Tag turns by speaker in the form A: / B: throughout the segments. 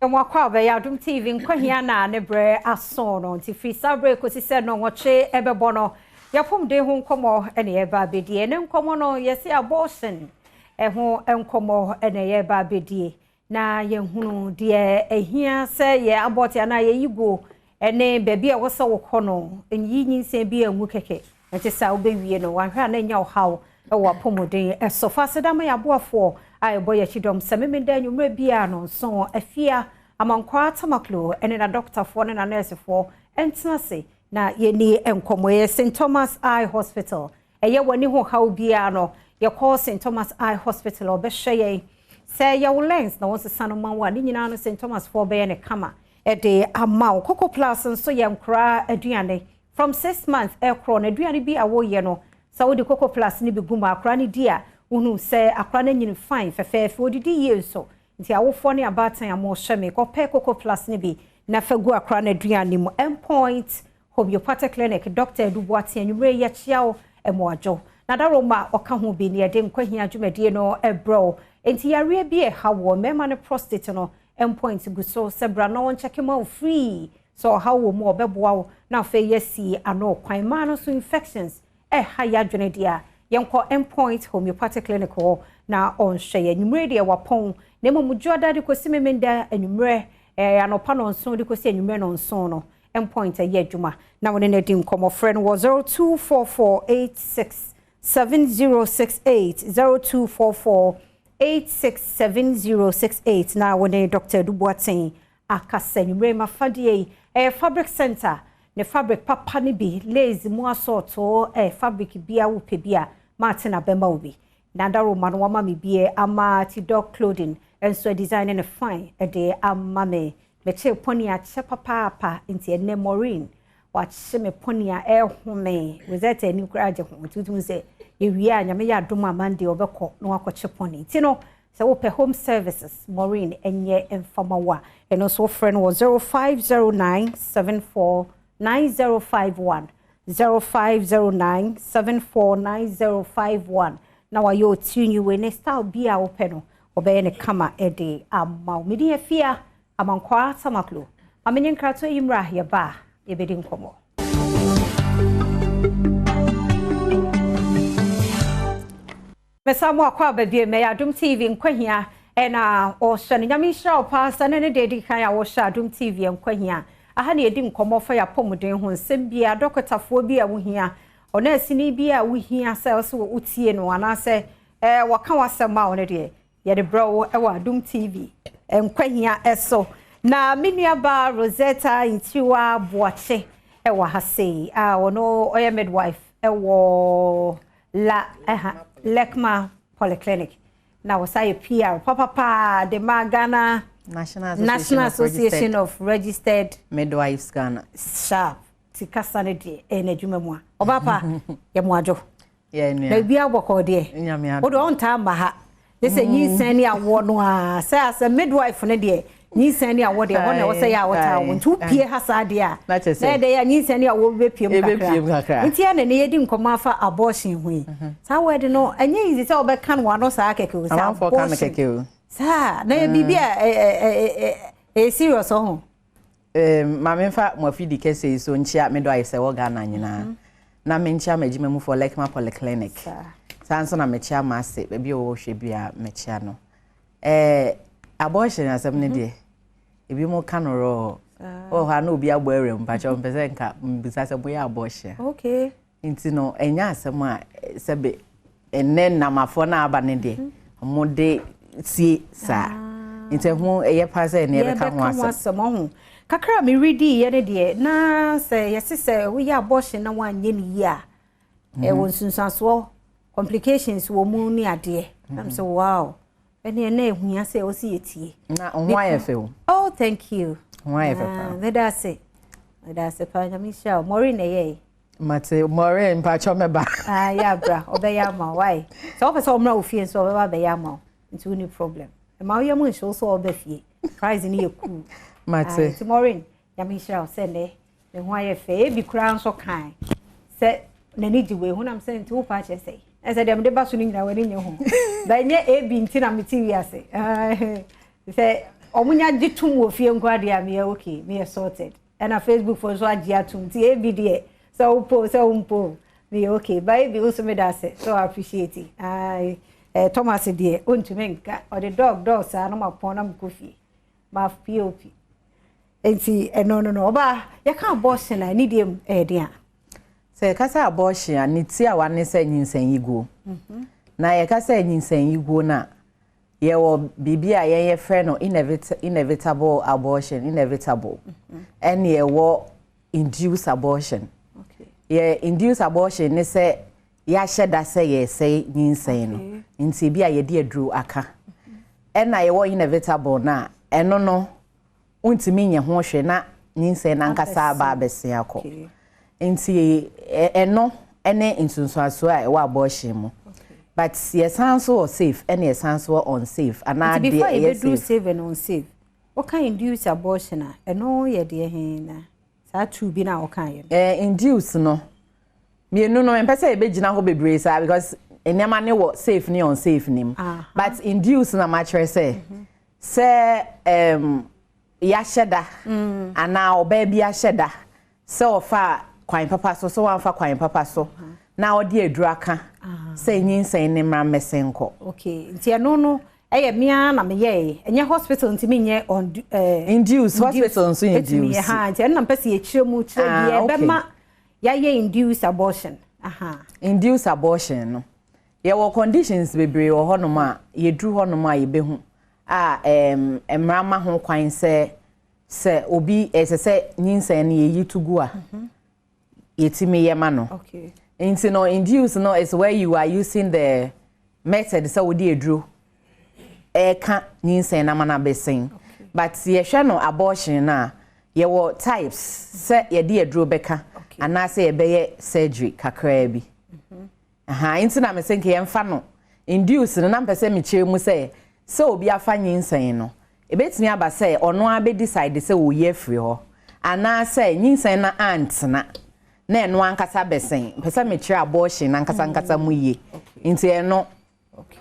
A: Mo akwaaba yɛ Adom TV Nkwa-Hia na ne berɛ aso no nti firi saa berɛ kɔsi sɛ nnɔnwɔtwe ɛbɛbɔ no yɛpɔmuden ho nkɔmmɔ ɛna yɛba abɛdie. Ne nkɔmmɔ no yɛse abortion ɛho nkɔmmɔ ɛna yɛba abɛdie na yɛhunu deɛ ɛhia sɛ yɛ abort anaa yɛyi guo ɛne baabi a ɛwɔ sɛ wokɔ no nyi nyinsɛn bi angu kɛkɛ nti sɛ wobɛwie no wahwɛ a na nya ɔhaw ɛwɔ apɔmuden ɛso. Fa aseda ma yɛaboafoɔ a ɛbɔ yɛkyi dɔm sɛ memenda anwummerɛ biara no nso Afia Amankwaa Tamaklo ɛne na dɔktafoɔ ne na nɛɛsefoɔ ɛntena ase na yɛni nkɔmmɔ. Yɛ St Thomas Eye Hospital, ɛyɛ w'ani ho haw biara no, yɛkɔ St Thomas Eye Hospital, ɔbɛhwɛ yɛn sɛ yɛwo lens na wɔn sesa no ma wo a, ne nyinaa no St Thomas foɔ bɛyɛ ne kama ɛde ama wo. Coco Plus nso yɛ nkoraa aduane from 6 months ɛkorɔ no, aduane bi a wɔyɛ no sɛ wode Coco Plus no bi gu mu, akora no di a, wohunu sɛ akora no anyini fine fɛfɛɛfɛ, odidi yie nso. Nti awofoɔ ne abaatan a wɔhyɛ me kɔpɛ Coco Plus no bi na fa gu akora no aduane mu. Endpoint Homeopathic Clinic, Dr Edu Boate, anwummerɛ yɛkyia wo mmoadwo na daroma ɔka ho bi ne yɛde Nkwa-Hia dwumadie no ɛbrɛ wo. Nti yareɛ bi ɛha wɔ mmarima no prostate no, Endpoint gu so sɛ bra na wɔnkyɛke ma wo free. Sɛ ɔhaw wɔ mu, ɔbɛboa wo na afei yɛasi ano kwan. Mmaa no nso infections ɛha yɛ adwene deɛ a, yɛnkɔ Endpoint Homeopathic Clinic hɔ na ɔnhwɛ yɛ. Anwummerɛ deɛ wapɔn na mmom dwoada de kɔsi memenda anwummerɛ, anɔpa 7 de kɔsi anwummerɛ 7 no, Endpoint ɛyɛ adwuma na wɔne no adi nkɔmmɔ. Frɛ no wɔ 024486 7068, 0244 867068 na wɔne Dr. Edu Boateng akasa. Anwummerɛ mafadeɛ yi ɛyɛ Fabric Center ne fabric papa no bi, lace mu asɔɔtoo, fabric bi a wopɛ bi a maate na bɛma wo bi na daroma no wama me bie ama ti. Dog Clothing nso design ne fine ɛde ama me. Mekyee pɔni akyɛ papaapa nti ɛnɛ Maureen wakye me pɔni a ɛhome Rosetta ani koraa gye ho. Nti wotum sɛ yɛwie a, Nyame yɛ adom a, Monday ɔbɛkɔ na wakɔkye pɔni. Nti no sɛ wopɛ home services, Maureen ɛnyɛ mfama wo a, ɛno nso wofrɛ no wɔ 0509 74 9051, 0509 74 9051 na wayɛ otiri nwi ne style bi a wopɛ no, ɔbɛyɛ ne kama ɛde ama wo. Mede Afia Amankwaa Tamaklo amenye nkrato yi mmra, yɛba a yɛbɛdi nkɔmmɔ. Mɛsa mo akɔ aba bie mɛyɛ Adom TV Nkwa-Hia ɛna ɔhyɛ no. Nyame nhyira wo paa sɛ ne deɛ di kan a wɔhyɛ Adom TV Nkwa-Hia. Aha ne yɛdi nkɔmmɔ fa yɛ apɔmuden ho nsɛm bi a dɔkotafoɔ bi a wohia, ɔna asini bi a wohia sɛ ɔsɛ wotie no anaasɛ wɔka w'asɛm a ɔno deɛ yɛde brɛ wo ɛwɔ Adom TV Nkwa-Hia ɛso. Na me nuaba Rosetta Ntiwa Boakye ɛwɔ ha sei a ɔno ɔyɛ midwife ɛwɔ la ɛha Lekma Polyclinic na wɔsa yɛ PR papapaa de ma Ghana
B: National
A: National Association of Registered
B: Midwives Ghana.
A: Sharp ti kasa no deɛ ɛyɛ n'adwuma mu a ɔbaa pa yɛ mo adwo.
B: Yɛ
A: na
B: nua.
A: ebi abɔkɔ deɛ.
B: Nyame adom.
A: Wode ɔntaa mma ha ne sɛ nyinsɛn ne awoɔ no a, sɛ asɛ midwife no deɛ, nyinsɛn ne awoɔ deɛ hɔ na ɛwɔ sɛ yɛ a wɔtaa wo nti wopie ha saa deɛ a
B: Na kyerɛ sɛ
A: na ɛdɛ yɛ a nyinsɛn ne awoɔ bɛpie mu
B: Ɛbɛpie mu kakra.
A: Nti ɛna ne yɛdi nkɔmmɔ afa abortion ho yi. Saa word no ɛnyɛ easy sɛ wɔbɛka no wano saa kɛkɛ o, sɛ
B: Amanfoɔ ka no
A: abortion.
B: Kɛkɛ o.
A: Saa na yɛ biribi a ɛyɛ serious ɔho.
B: Maame, mfa mo afidi kɛseɛ yi so nkyia midwives ɛwɔ Ghana nyinaa. Na menkyia m'adwuma mu for Lekma Polyclinic. Saa nso na mekyia m'ase baabi a wɔwɔ hwɛ bi a mekyia no. Abortion asɛm no deɛ, ebi mo ka no rɔɔ. Wɔ hɔ a na obi abɔ awura mu mpakyɛ mpɛ sɛ nka mbisa sɛ moyɛ abortion. Nti no ɛnyɛ asɛm a sɛbe ɛnɛ namafoɔ no aba ne deɛ ɔmo sie saa. Nti ɛho ɛyɛ paa sɛ ɛne yɛbɛka ho
A: Yɛbɛka ho
B: asɛm.
A: Asɛm ɔho kakra a meredi yɛ ne deɛ na sɛ yɛse sɛ woyɛ abortion na woanyɛ no yie a, ɛwɔ nsunsuansoɔ, complications wɔ mu ne adeɛ nam sɛ wow, ɛne ɛna ɛhua sɛ ɛwɔ sɛ yɛtie.
B: Na ho ayɛ fɛ o.
A: Oh, thank you.
B: Ho ayɛ fɛ
A: Ah,
B: paa.
A: Meda ase, meda ase paa. Nyame nhyira wo. Maureen na ɛyɛe.
B: Mate, Maureen, mpakyɛ mɛba.
A: Ah, yɛ abra, ɔbɛyɛ ama wo. Wae sɛ wopɛ sɛ ɔmmra wo fie nso, ɔbɛba abɛyɛ ama wo nti wonni problem. Ɛma woyɛ mu nhyɛ wo sɛ ɔba fie, price no yɛ cool.
B: Mate.
A: Ah, nti Maureen, Nyame nhyira wo sɛ nnɛ me ho ayɛ fɛ. Ebi koraa nso kan sɛ n'ani gye wei ho nam sɛ nti wopa akyerɛ sɛ ɛsɛ deɛ mede ba so no nyinaa w'ani nye ho, ba ɛnyɛ ebi nti na mete wiase. Ah, sɛ Ɔmo nya gye tum wɔ fie nko adeɛ a, meyɛ okay, meyɛ sorted. Ɛna Facebook fo nso agye atum, nti ebi deɛ sɛ wopo sɛ wompo, meyɛ okay. Ba ebi nso meda ase so, I appreciate it. Ayi Thomas deɛ, ontumi nka ɔde dog dog saa na ma pɔn na mo kɔ fie ma pop. Nti ɛno no ɔbaa, yɛka abortion a, ɛne deɛ mu ɛyɛ den a?
B: Sɛ yɛka sɛ abortion a, ne ti a wane sɛ nyinsɛn yi guo. Na yɛka sɛ nyinsɛn yi guo no a, yɛwɔ biribi a yɛn yɛfrɛ no inevitable abortion, inevitable, ɛne yɛwɔ induced abortion. Yɛ induced abortion ne sɛ yɛahyɛ da sɛ yɛsɛe nyinsɛn no, nti ebi a yɛde aduro aka. Ɛna yɛwɔ inevitable no a, ɛno no wontumi nyɛ ho hwɛ na nyinsɛn nankasa aba abɛsen akɔ. Nti ɛno ɛne nsunsuansoɔ a ɛwɔ abortion mu. But yɛsan so wɔ safe, ɛne yɛsan so wɔ unsafe anaa
A: deɛ
B: ɛyɛ
A: safe. Safe and unsafe. Wɔka induce abortion a, ɛno yɛ deɛ he na saa two bi na wɔka yɛ
B: no? Induce no, mmienu no, mpɛ sɛ yɛbɛgyina hɔ bebree saa because nneɛma ne wɔ safe ne unsafe nim. But induce na makyerɛ sɛ yɛahyɛ da anaa ɔbaa bi ahyɛ da sɛ ɔfa kwan papa so, sɛ wamfa kwan papa so na ɔde aduru aka sɛ nyinsɛn ne mmra mmɛsɛn kɔ.
A: Okay, nti ɛno no ɛyɛ mmea na meyɛɛ, ɛnyɛ hospital, nti menyɛ on
B: Induce, hospital nso induce.
A: Ha, nti ɛno na mpɛ sɛ yɛkyerɛ mu, kyerɛ deɛ ɛbɛma yɛayɛ induce abortion. Aha.
B: Induce abortion no, yɛwɔ conditions bebree wɔ hɔnom a yɛduru hɔnom a yɛbɛhu a mmara ma ho kwan sɛ obi ɛsɛ sɛ nyinsɛn no yɛyi to gu a, yɛtumi yɛ ma no. Nti no, induce no is where you are using the method sɛ wode aduro ɛɛka nyinsɛn na ma no abɛsɛn. But yɛhwɛ no abortion no a, yɛwɔ types sɛ yɛde aduro bɛka anaasɛ yɛbɛyɛ surgery kakraa bi. Aha nti na mesɛ nka yɛmfa no induce no, na mpɛ sɛ mekyerɛ mu sɛ obi afa nyinsɛn no, ebetumi aba sɛ ɔno ara bɛdecide sɛ oyi afiri hɔ anaasɛ nyinsɛn no antena na ɛno ankasa bɛsɛn. Mpɛ sɛ mekyerɛ abortion ankasa ankasa mu yie, nti ɛno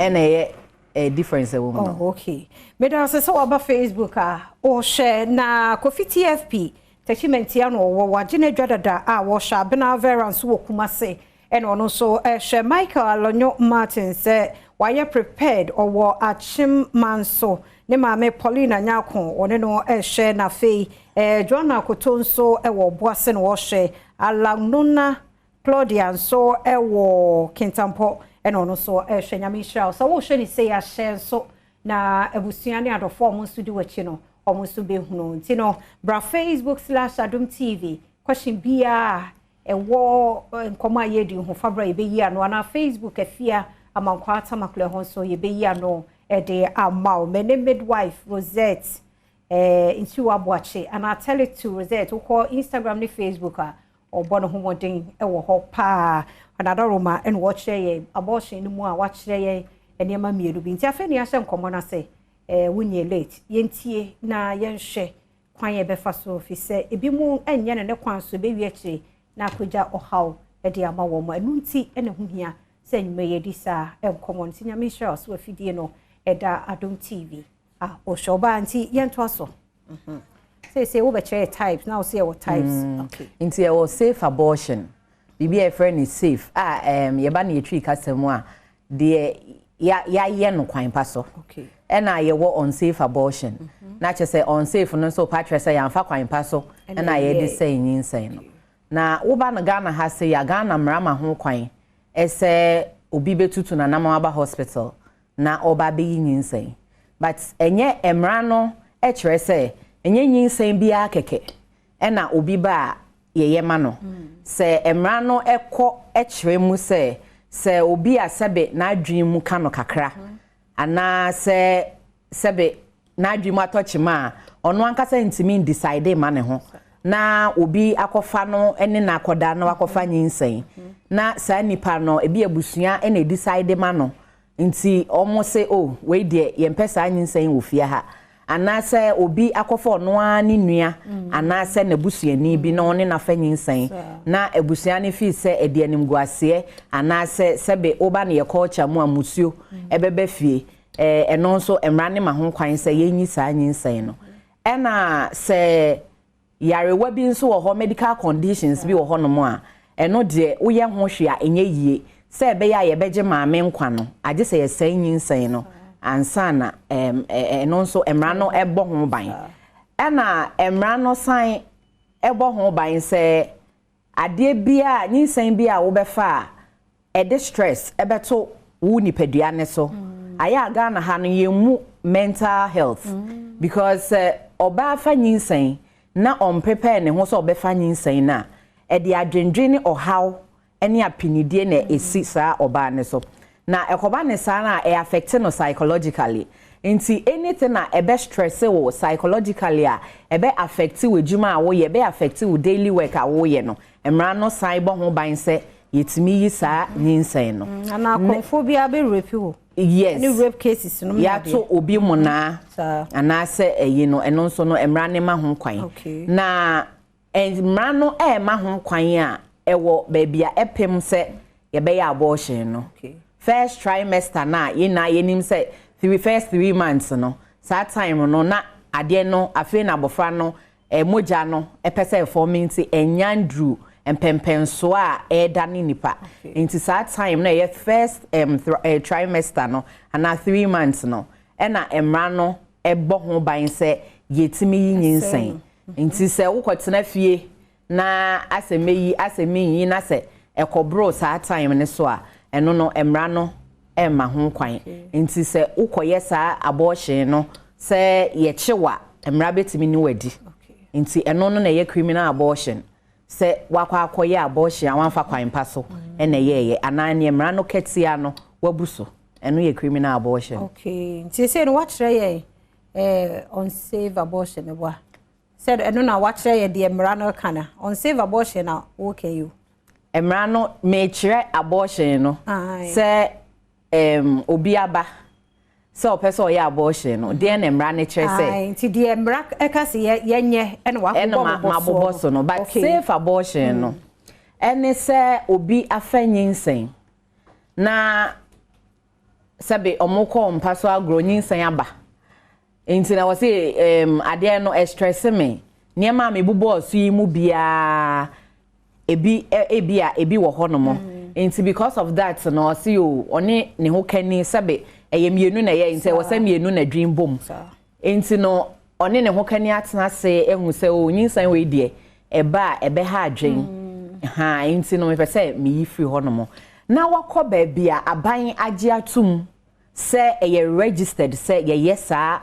B: ɛna ɛyɛ difference ɛwɔ mu no.
A: Oh, okay. Meda ase sɛ wɔba Facebook a ɔhwɛ na Kofi TFP Tachimenti ano ɔwɔ wagye no adwa dada a wɔhyɛ. Abena Vera nso wɔ Kumase, ɛna ɔno nso ɛhwɛ. Michael Alonyo Martin sɛ wayɛ prepared, ɔwɔ Akyem Manso, ne maame Paulina Nyako ɔne no ɛhwɛ. Na afei Joanna Koto nso ɛwɔ Ɔboase na wɔhwɛ. Alanona Claudia nso ɛwɔ Kintampɔ, ɛna ɔno nso ɛhwɛ. Nyame nhyira wo sɛ wohwɛ ne sei ahyɛ nso na abusua ne adɔfoɔ a ɔmo nso di w'akyi no, ɔmo nso bɛhunu. Nti no, bra Facebook/Adom TV, question biara ɛwɔ nkɔmɔ a yɛdi ho, fabra, yɛbɛyi ano, anaa Facebook Afia Amankwa Tamaklo ho nso yɛbɛyi ano ɛde ama wo. Mene midwife Rosette Nsiwa Aboakye anaa Tell It to Rosette. Wokɔ Instagram ne Facebook a, ɔbɔ ne ho mmɔden ɛwɔ hɔ paa. Ɔnadɔroma ɛna wɔkyerɛ yɛn abortion no mu a, wakyerɛ yɛn nneɛma mmienu bi. Nti afei ne yɛahyɛ nkɔmmɔ no ase, wonyɛ late, yɛntie na yɛnhwɛ kwan yɛ bɛfa so fi sɛ ebi mu nyɛ no ne kwan so, bɛwie akyire na akɔgya ɔhaw de ama wɔn. Ɛno nti ɛna ho hia sɛ nnwuma yɛdi saa nkɔmmɔ. Nti Nyame nhyira wo so afidie no ɛda Adom TV a ɔhwɛ. Ɔbaa, nti yɛntoa so. Seesei wobɛkyerɛ yɛ types na wo sɛ yɛwɔ types. Okay.
B: Nti yɛwɔ safe abortion, biribi a yɛfrɛ no safe a yɛba no yɛtwi kasa mu a, deɛ yɛayɛ no kwan pa so. Ɛna yɛwɔ unsafe abortion, na kyerɛ sɛ unsafe no nso pa kyerɛ sɛ yɛamfa kwan pa so ɛna yɛde sɛ nyinsɛn no. Na woba no Ghana ha sɛ yɛ Ghana mmara ma ho kwan ɛsɛ obi bɛtutu nanam aba hospital na ɔba abɛyi nyinsɛn, but ɛnyɛ mmara no ɛkyerɛ sɛ ɛnyɛ nyinsɛn biara kɛkɛ ɛna obi ba a yɛyɛ ma no. Sɛ mmara no ɛkɔ ɛkyerɛ mu sɛ obi a sɛbe n'adwene mu ka no kakra anaa sɛ sɛbe n'adwene mu atɔ kyima a, ɔno ankasa ntumi ndecide ma ne ho na obi akɔfa no ne n'akɔda na wakɔfa nyinsɛn, na saa nipa no ebi abusua ɛna edecide ma no, nti ɔmo sɛ, "O, wei deɛ, yɛmpɛ saa nyinsɛn wɔ fie ha," anaasɛ obi akɔfa ɔno ara ne nua anaasɛ n'abusuani bi na ɔne n'afa nyinsɛn, na abusua no fi sɛ ɛde animguaseɛ anaasɛ sɛbe woba no yɛ culture mu a, musuo ɛbɛbɛ fie. Ɛno nso mmara ne ma ho kwan sɛ yɛnyi saa nyinsɛn no. Ɛna sɛ yarewa bi nso wɔ hɔ, medical conditions bi wɔ hɔnom a, ɛno deɛ woyɛ ho hwee a ɛnyɛ yie. Sɛ ɛbɛyɛ a yɛbɛgye maame nkwa no, agye sɛ yɛsɛe nyinsɛn no ansa na ɛno nso mmara no ɛbɔ ho ban. Ɛna mmara no san ɛbɔ ho ban sɛ adeɛ biara, nyinsɛn bi a wobɛfa a ɛde stress ɛbɛto wo nipadua ne so. Ayɛ a Ghana ha no yɛmmu mental health because ɔbaa fa nyinsɛn na ɔmprepare ne ho sɛ ɔbɛfa nyinsɛn no a, ɛde adwendwen ne ɔhaw ne apinidie na ɛsi saa ɔbaa ne so. Na ɛkɔba ne saa no a, ɛyɛ affect no psychologically. Nti anything a ɛbɛ stress wo psychologically a ɛbɛ affect wo adwuma a woyɛ, ɛbɛ affect wo daily work a woyɛ no, mmara no san bɔ ho ban sɛ yɛtumi yi saa nyinsɛn no.
A: Ana akɔmfoɔ biara bɛ rape wo?
B: Yes.
A: Ne rape cases no.
B: Yɛato obi mu naa anaasɛ ɛyi no, ɛno nso no mmara no ma ho kwan. Na mmara no ɛɛma ho kwan a ɛwɔ baabi a ɛpem sɛ yɛbɛyɛ abortion no. First trimester na yɛn na yɛnim sɛ first 3 months no, saa time no na adeɛ no afei na abɔfra no mogya no ɛpɛ sɛ ɛfɔm, nti ɛnya nduru mpɛmpɛnsoɔ a ɛɛda ne nipa. Nti saa time no ɛyɛ first trimester no anaa 3 months no, ɛna mmara no ɛbɔ ho ban sɛ yɛtumi yi nyinsɛn. Nti sɛ wokɔtena fie na asɛ meyi, asɛ meyi, na sɛ ɛkɔboro saa time no so a, ɛno no mmara no ɛmma ho kwan. Nti sɛ wokɔyɛ saa abortion no, sɛ yɛkye wa, mmara bɛtumi ne wadi. Nti ɛno no na ɛyɛ criminal abortion, sɛ wakɔ akɔyɛ abortion a wamfa kwan pa so ɛna ɛyɛɛyɛ anaa neɛ mmara no kɛtea no wabu so, ɛno yɛ criminal abortion.
A: Okay, nti sɛ no wakyerɛ yɛn unsafe abortion meboa sɛ ɛno na wakyerɛ yɛ deɛ mmara no ka na unsafe abortion na wɔka yi o.
B: Mmara no mekyerɛ abortion no sɛ obi aba sɛ ɔpɛ sɛ ɔyɛ abortion no, deɛ na mmara no kyerɛ sɛ.
A: Nti deɛ mmara ɛka sɛ yɛnyɛ ɛna wakobɔ.
B: Ɛna mabobɔ so no, but safe abortion no ɛne sɛ obi afa nyinsɛn na sɛbe ɔmo kɔ mpa so agorɔ, nyinsɛn aba, nti na wɔsi adeɛ no ɛstress me, nneɛma a mebobɔ so yi mu biara ebi, ebi a ebi wɔ hɔnom. Nti because of that no, ɔsi o ɔne ne ho kani, sɛbe ɛyɛ mmienu na ɛyɛ, nti ɛwɔ sɛ mmienu na dwen bom. Nti no ɔne ne ho kani atena ase ehu sɛ o nyinsɛn wei deɛ ɛba a ɛbɛha adwen ha, nti no mepɛ sɛ meyi firi hɔnom na wakɔ baabi a aban agye atum sɛ ɛyɛ registered sɛ yɛyɛ saa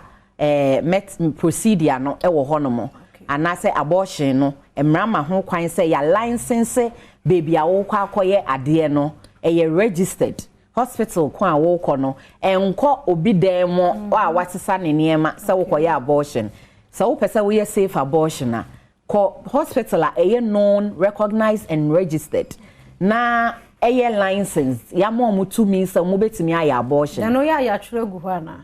B: met procedure no ɛwɔ hɔnom, anaasɛ abortion no mmara ma ho kwan sɛ yɛ license baabi a wokɔ akɔyɛ adeɛ no, ɛyɛ registered hospital ko a wokɔ no, ɛnkɔ obi dan mu a wasesa ne nneɛma sɛ wokɔyɛ abortion. Sɛ wopɛ sɛ woyɛ safe abortion a, kɔ hospital a ɛyɛ known, recognized and registered na ɛyɛ license, yɛama ɔmo tumi sɛ ɔmo bɛtumi ayɛ abortion.
A: Na no yɛ ayɛatwerɛ gu hɔ anaa?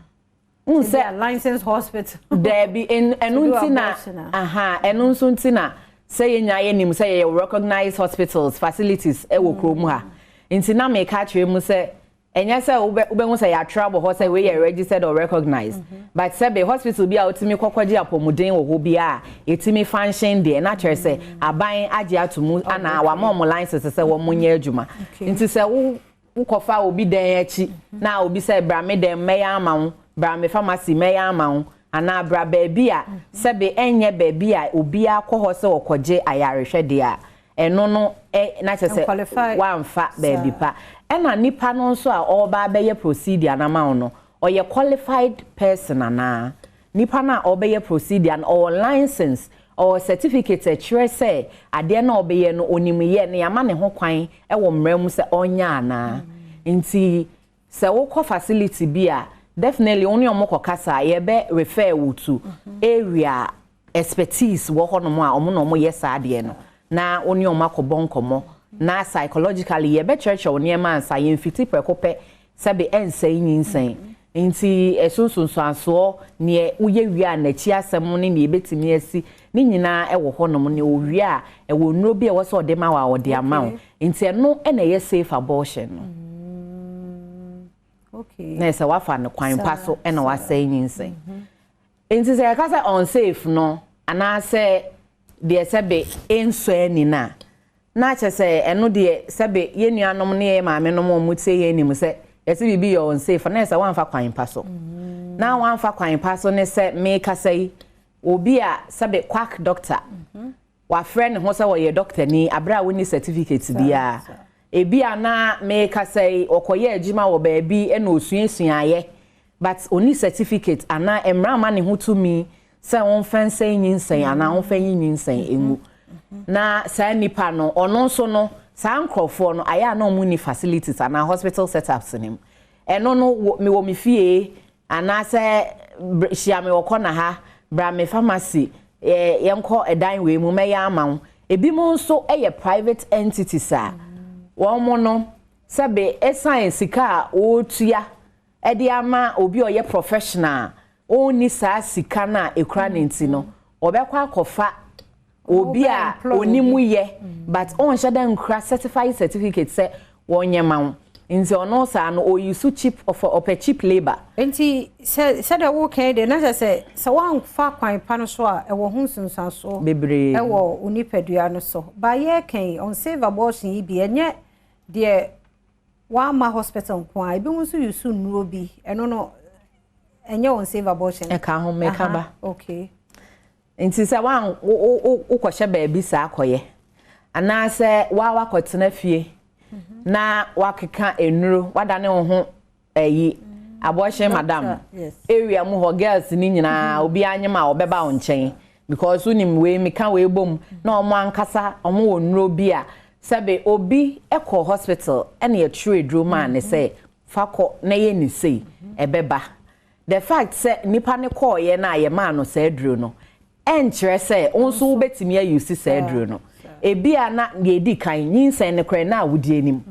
B: N sɛ
A: licensed hospital.
B: Daabi, ɛno nti na aha, ɛno nso nti na sɛ yɛnya yɛnim sɛ yɛyɛ recognized hospitals facilities ɛwɔ kurom ha. Nti na meka kyerɛ mu sɛ ɛnyɛ sɛ wobɛhu sɛ yɛatwerɛ abɔ hɔ sɛ wei yɛ registered or recognized, but sɛbe hospital bi a wotumi kɔkɔgye apɔmuden wɔ hɔ bi a ɛtumi function deɛ, na kyerɛ sɛ aban agye ato mu ana wama ɔmo license sɛ wɔn nyɛ adwuma. Nti sɛ wo wokɔfa obi dan akyi na obi sɛ bra me dan mɛyɛ ama wo, bra me pharmacy mɛyɛ ama wo, anaa bra baabi a sɛbe ɛnyɛ baabi a obiara kɔ hɔ sɛ ɔkɔgye ayarehwɛ deɛ a, ɛno no ɛ na kyerɛ sɛ wamfa baabi pa. Ɛna nipa no nso a ɔreba abɛyɛ procedure anama wo no, ɔyɛ qualified person anaa nipa no a ɔbɛyɛ procedure no ɔwɔ license, ɔwɔ certificate ɛkyerɛ sɛ adeɛ no a ɔbɛyɛ no onim yɛ no, yɛama ne ho kwan ɛwɔ mmerɛ mu sɛ ɔnyɛ anaa. Nti sɛ wokɔ facility bi a, definitely wo ne ɔmo kɔ kasa, yɛbɛ refer wo to area expertise wɔ hɔnom a ɔmo na ɔmo yɛ saa adeɛ no, na wo ne ɔmo akɔbɔ nkɔmmɔ na psychologically yɛbɛkyerɛkyerɛ wo nneɛma ansa yɛmfiti prɛko pɛ sɛbe ɛnsɛe nyinsɛn. Nti ɛso nsonsansoɔ, neɛ woyɛ wie a n'akyi asɛm ne neɛ ebɛtumi asi ne nyinaa ɛwɔ hɔnom, ne owie a ɛwɔ nnuro bi a ɛwɔ sɛ ɔde ma wo a ɔde ama wo. Nti ɛno ɛna ɛyɛ safe abortion no. Na sɛ wafa no kwan pa so ɛna wasɛe nyinsɛn. Nti sɛ yɛka sɛ unsafe no anaasɛ deɛ sɛbe nsɔ ani no a, na kyerɛ sɛ ɛno deɛ, sɛbe, yɛn nuanom ne yɛn maame nom a wɔn tie yɛn anim sɛ yɛsɛ biribi yɛ unsafe na yɛ sɛ wɔamfa kwan pa so. Na wɔamfa kwan pa so ne sɛ mekasa yi, obi a sɛbe quack doctor wafrɛ ne ho sɛ wɔyɛ doctor ni abere a wɔnni certificate biara. Ebi a na mekasa yi, ɔkɔyɛ adwuma wɔ baabi ɛna osuasuayɛ, but onni certificate anaa mmara ama ne ho tumi sɛ wɔmfa nsɛn nyinsɛn anaa wɔmfa nyi nyinsɛn engu. Na saa nipa no, ɔno nso no, saa nkurɔfoɔ no ayɛ a na wɔn ni facilities anaa hospital setups ne mu. Ɛno no mi wɔ mi fie anaasɛ hyia mi wɔ kɔna ha, bra mi pharmacy, yɛnkɔ ɛdan wei mu, mɛyɛ ama wo. Ebi mo nso yɛ private entities a wɔn mo no, sɛbe, ɛsan sika a wɔretua ɛde ama obi a ɔyɛ professional, ɔnni saa sika no a ekura ne nti no, ɔbɛkɔ akɔfa obi a onim yɛ but ɔnhyɛ dɛ nkura certified certificate sɛ wɔnyɛ ma wo. Nti ɔno saa no, oyi so cheap, ɔpɛ cheap labour.
A: Nti sɛ sɛdeɛ woka deɛ, na kyerɛ sɛ woamfa kwan pa no so a, ɛwɔ ho nsunsuansoɔ
B: bebree
A: ɛwɔ wo nipadua no so. Ba yɛka unsafe abortion yi bi, ɛnyɛ deɛ woama hospital nko a, ebi nso use nnuro bi. Ɛno no ɛnyɛ unsafe abortion?
B: Ɛka ho, mɛka ba. Nti sɛ wan wo wokɔhyɛ baabi saa akɔyɛ anaasɛ waa wakɔtena fie na wakeka nnuro, wadane wo ho ɛyi abortion madam, area mu hɔ girls ni nyinaa, obi anyem a ɔbɛba wo nkyɛn because wonim wei meka wei bom na ɔmo ankasa ɔmo wɔ nnuro bi a sɛbe obi ɛkɔ hospital ɛna yɛtwerɛ aduro maa ne sɛ fa kɔ na yɛ ne sei ɛbɛba. The fact sɛ nipa ne kɔɔyɛ no a yɛmaa no saa aduro no, ɛnkyerɛ sɛ wo nso wobɛtumi ayusi saa aduro no. Ebi a na deɛ edi kan, nyinsɛn ne korɛ na awodie anim,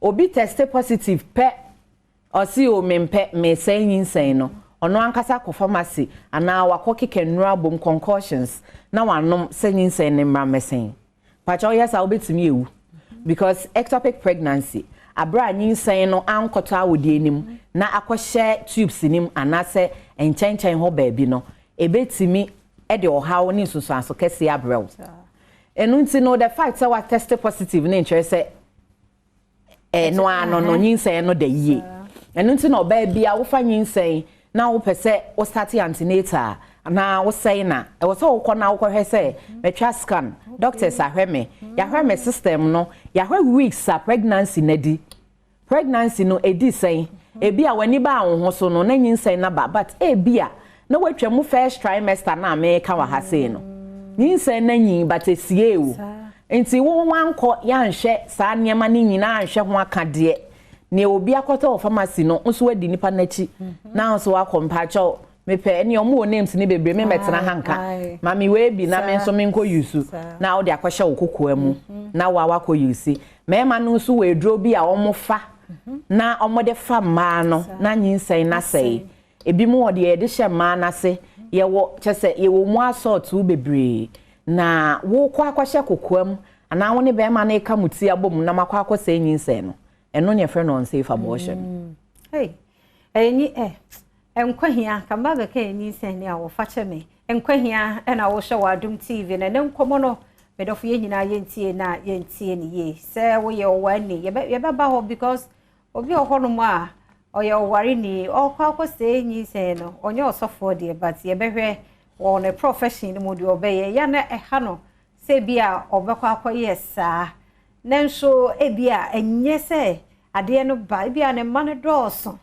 B: obi test positive pɛ, ɔsi o, mempɛ, mesɛn nyinsɛn no, ɔno ankasa kɔ pharmacy anaa wakɔ keka nnuro abom, concoctions, na wanom sɛ nyinsɛn ne mmra mmɛsɛn. Pàtɛ ɔyɛ saa, wobɛtumi ewu because ectopic pregnancy, abere a nyinsɛn no ankɔtɔ awodie anim na akɔhyɛ tubes nim anaasɛ nkyɛnkyɛn hɔ baabi no, ebɛtumi ɛde ɔhaw ne nsunsuanso kɛseɛ abrɛ wo. Ɛno nti no, the fact sɛ wa test positive ne nkyerɛ sɛ ɛno ano no nyinsɛn no da yie. Ɛno nti na ɔbaa bi a wofa nyinsɛn na wopɛ sɛ wo start antenatal anaa wosɛe na ɛwɔ sɛ wokɔ na wokɔhwɛ sɛ matwa scan, doctors ahwɛ me, yɛahwɛ me system no, yɛahwɛ weeks a pregnancy na di, pregnancy no edi sɛn. Ebi a w'ani baa wo ho so no na nyinsɛn na ba, but ebi a na watwa mu first trimester na meka wɔ ha sei no, nyinsɛn na nyin but esie o. Nti wo wankɔ yɛanhwɛ saa nneɛma no nyinaa, anhwɛ ho aka deɛ nea obi akɔtɔ wɔ pharmacy no nso wadi nipa n'akyi na nso wakɔ. Mpakyɛw, mepɛ ɛne ɔmo wɔ names ne bebree, me mɛtena ha nka maame wei bi na me nso me nkɔ use na wode akɔhyɛ wo kokoa mu na wa wakɔ use. Mmarima no nso wɔ eduro bi a wɔn fa na wɔde fa mmaa no na nyinsɛn na sɛe. Ebi mu wɔ deɛ yɛde hyɛ mmaa n'ase, yɛwɔ kyɛ sɛ yɛwɔ mu asɔɔto bebree na wokɔ akɔhyɛ kokoa mu anaa wo ne bɛrima no eka mu ti abɔ mu na makɔ akɔsɛe nyinsɛn no. Ɛno ne yɛfrɛ no unsafe abortion.
A: Hey, ɛni nkwa kamba bɛka yɛ nyinsɛn ne a wɔfa kyɛ me. Nkwa ɛna wɔhyɛ wɔ Adom TV na ne nkɔmmɔ no, medɔfo, yɛn nyinaa yɛntie na yɛntie ne yie. Sɛ woyɛ ɔware, yɛbɛba hɔ because obi wɔ hɔnom a ɔyɛ ɔware ni, ɔkɔ akɔsɛe nyinsɛn no, ɔnyɛ ɔsɔfoɔ deɛ, but yɛbɛhwɛ wɔ ne profession no mu deɛ ɔbɛyɛ ya na ɛha no sɛ bi a ɔbɛkɔ akɔyɛ saa. Nanso ebi a ɛnyɛ sɛ adeɛ no ba, ebi a ne mma no dɔɔso,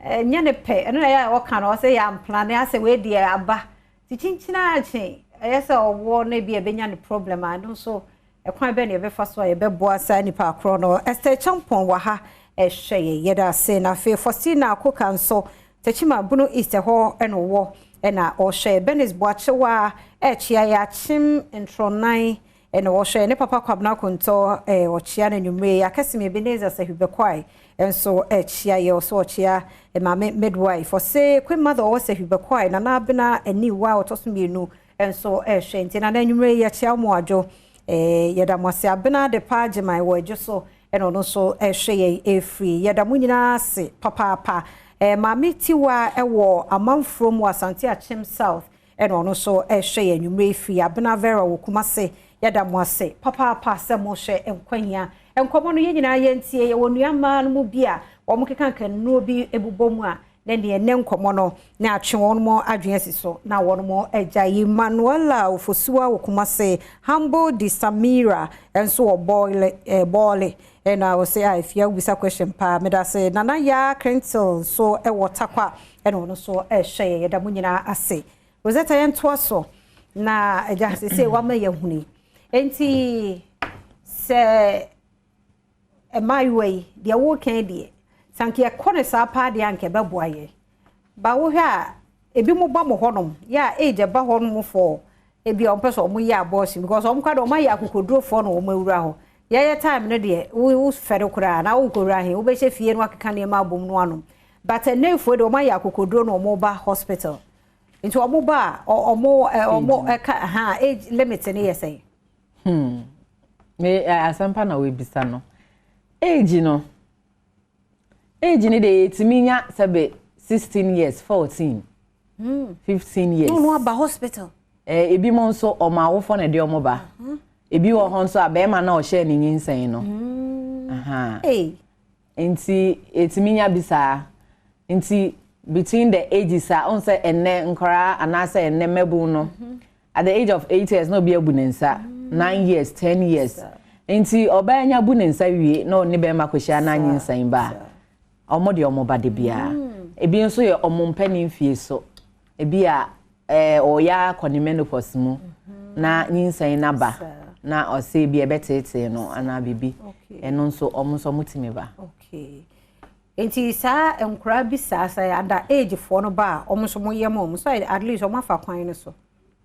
A: ɛnyɛ ne pɛ. Ɛno na ɛyɛ a ɔka no ɔsɛ yɛ amplane asɛ wei deɛ aba ti kyinkyina akyi, ɛyɛ sɛ ɔwɔ no ebi a ɛbɛnya ne problem a, ɛno nso ɛkwan bɛn na yɛbɛfa so a yɛbɛboa saa nipa akorɔ no? Esther Champon wɔ ha ɛhwɛ yɛ, yɛda ase. Na afei Faustina Akoka nso, Tekyima Bunu East ɛhɔ ɛna ɔwɔ ɛna ɔhwɛ. Benis Boakyewa ɛkyia yɛ, Akyem Ntronan ɛna ɔhwɛ. Ne papa Kwabena Kontɔ ɔkyia no anwummerɛ. Akɛse Ebenezer Sahibɛkwae nso ɛkyia yɛ, ɔso ɔkyia maame midwife, ɔse queen mother ɔwɔ Sahibɛkwae, Nana Abena Aniwa a ɔtɔ so mmienu nso ɛhwɛ. Nti nana, anwummerɛ yɛkyia mo adwo, yɛda mo ase. Abena de pa agyeman wɔ adwo so. Ɛna ɔno nso ɛhwɛ yɛn ɛfiri. Yɛda mo nyinaa ase papaapa. Maame Tiwa ɛwɔ Amanfurom wɔ Asante Akyem South, ɛna ɔno nso ɛhwɛ yɛn nwummerɛ firi. Abena Vera wɔ Kumase, yɛda mo ase papaapa sɛ mohwɛ Nkɔhia nkɔmmɔ no. Yɛn nyinaa yɛntie. Yɛwɔ nnuamaa no mu bi a wɔn keka nkannuo bi bobɔ mu a na neɛ ne nkɔmmɔ no na atwe wɔn mo adwene asi so na wɔn mo agya yi. Manuela Ofosuwa wɔ Kumase, Humble de Samira nso wɔ Bɔɔle Bɔɔle, ɛna wɔsɛ a efia wobisa question paa, meda se. Nana Yaa Krentel nso ɛwɔ Takwa, ɛna ɔno nso ɛhwɛ yɛ. Yɛda mo nyinaa ase. Rosetta, yɛntoa so na agya sese wama yɛ huni nti sɛ mmaayewa yi deɛ wɔrekan deɛ sanke yɛkɔ ne saa paa deɛ, anka ɛbɛboa yɛ ba. Wohwɛ a, ebi mo ba mo hɔnom yɛ a, age ɛba hɔnom for ebi a wɔn pɛ sɛ wɔn yɛ abortion, because wɔn kora deɛ, wɔn ayɛ akokodurofo na wɔn awura hɔ. Yɛyɛ time no deɛ, wo fɛre koraa na wokɔwura he, wobɛhyɛ fie no akeka nneɛma abom no anom, but ɛnɛfoɔ deɛ, wɔn ayɛ akokoduro na wɔn ba hospital. Nti wɔn ba a, wɔn ɛka ha, age limit ne yɛ sɛn?
B: Me asɛmpa na wɔebisa no, age no de, yɛtumi nya sɛbe 16 years, 14, 15 years.
A: No aba hospital.
B: Ebi mo nso, ɔmo awofo na ɛde ɔmo ba. Ebi wɔ hɔ nso a, bɛrima na ɔhyɛ ne nyinsɛn no. Nti etumi nya bi saa. Nti between the ages a ɔn sɛ ɛnɛ nkwaraa anaasɛ ɛnɛ mmɛbun no, at the age of 8 years na obi abu ne nsa, 9 years, 10 years. Nti ɔbaa nya bu ne nsa wie na ɔne bɛrima akɔhyia na anyinsɛn ba a, ɔmo deɛ, ɔmo ba de biara. Ebi nso yɛ ɔmo mpɛ mfie so, ebi a ɔyɛ akɔ ne menopause mu na nyinsɛn naba na ɔsɛ ebi ɛbɛteetee no anaa bibi, ɛno nso ɔmo nso ɔmo tumi ba.
A: Okay, nti saa nkwaraa bi saa sɛ under age foɔ no ba a, ɔmo nso mo yɛ ma ɔmo so, at least ɔmo afa kwan no so,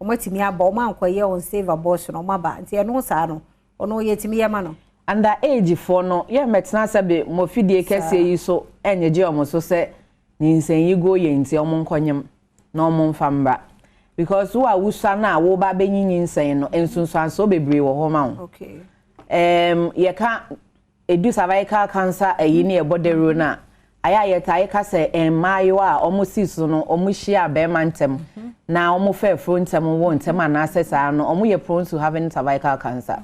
A: ɔmo atumi aba, ɔmo ankɔyɛ unsafe abortion, ɔmo aba. Nti ɛno saa no, ɔno yɛtumi yɛ ma no?
B: Under age foɔ no, yɛ mɛtena sɛ bi mɔfidie kɛseɛ yi so ɛnyegye ɔmo so sɛ nyinsɛn yi go yɛ, nti ɔmo nkɔnyam na ɔmo nfa mbra, because wo a wusua no a woba bɛnyi nyinsɛn no, nsunsuansoɔ bebree wɔ hɔ ma wo. Yɛka edu cervical cancer ɛyi ne ɛbɔ dawuro no a, ayɛ a yɛtaa yɛka sɛ mmaayewa a wɔn si so no, wɔn hyia bɛrima ntɛm na wɔn fɛ afuro ntɛm, wɔ ntɛm anaasɛ saa no, wɔn yɛ prone to having cervical cancer.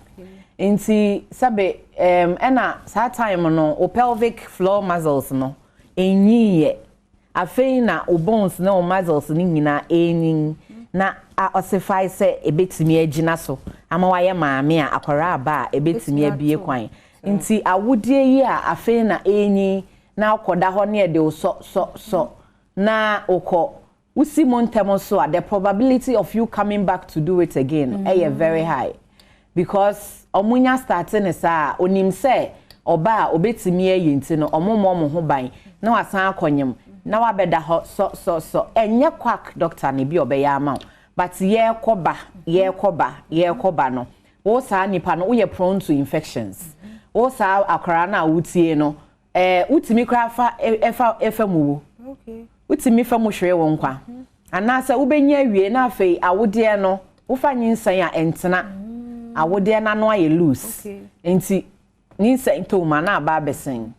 B: Nti sɛbe ɛna saa time no, o pelvic floor muscles no enyin yɛ. Afei na o bones na o muscles no nyinaa enyin na a ossify sɛ ebetumi agyina so ama wayɛ maame a akwaraa aba a ebetumi abie kwan. Nti awodie yi a afei na enyin na akɔda hɔ ne yɛde wo sɔ sɔ sɔ na wokɔ wosi mu ntɛm so a, the probability of you coming back to do it again ɛyɛ very high, because ɔmo nya start ne saa, onim sɛ ɔba a obetumi ayi, nti no ɔmo mmɔ ɔmo ho ban na wasan akɔnyam na wabɛda hɔ sɔ sɔ sɔ. Ɛnyɛ quack doctor ne bi ɔbɛyɛ ama wo, but yɛrekɔ ba, yɛrekɔ ba, yɛrekɔ ba no, wo saa nipa no, woyɛ prone to infections. Wo saa akwaraa no a wotie no, wotumi koraa fa ɛfa mu wo, wotumi fa mu hwere wo nkwa, anaasɛ wobɛnya awie na afei awodeɛ no, wofa nyinsɛn a ɛntena, awodeɛ n'ano ayɛ loose, nti nyinsɛn tom a na aba abɛsɛn.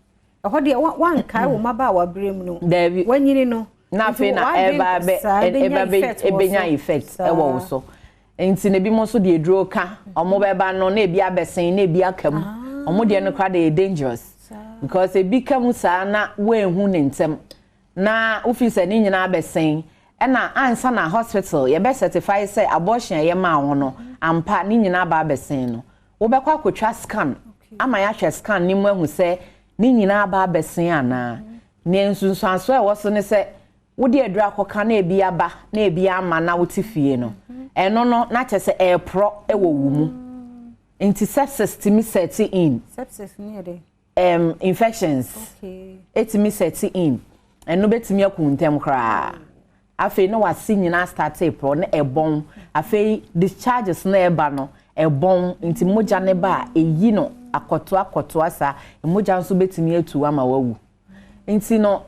A: Ɛhɔ deɛ, wankae wo mmabaa wabere mu no.
B: Daabi.
A: Wanyini no.
B: Na afei na ɛba bɛ ɛba bɛ ɛbɛnya effect ɛwɔ wo so. Nti na ebi mo nso deɛ, eduro ka ɔmo bɛba no na ebi abɛsɛn na ebi aka mu. Ɔmo deɛ no koraa de yɛ dangerous, because ebi ka mu saa na woehu ne ntɛm na wofi sɛ ne nyinaa abɛsɛn, ɛna ansa na hospital yɛbɛ certify sɛ abortion a yɛmaa wo no ampa ne nyinaa ba abɛsɛn no, wobɛkɔ akotwa scan ama yɛahwɛ scan ne mu ahu sɛ ne nyinaa ba abɛsen anaa. Nea nsunsuanso a ɛwɔ so ne sɛ wode aduru akɔka na ebi aba na ebi ama na wote fie no, ɛno no na kyerɛ sɛ ɛɛporɔ ɛwɔ wo mu, nti sepsis tumi set in.
A: Sepsis ne yɛ dɛ?
B: Infections etumi set in. Ɛno bɛtumi aku ntɛm koraa. Afei na wase nyinaa start porɔ na ɛbɔn. Afei discharges na ɛba no ɛbɔn, nti mogya ne ba a, ɛyi no akɔtoa akɔtoa saa mogya nso bɛtumi atu ama wawu. Nti no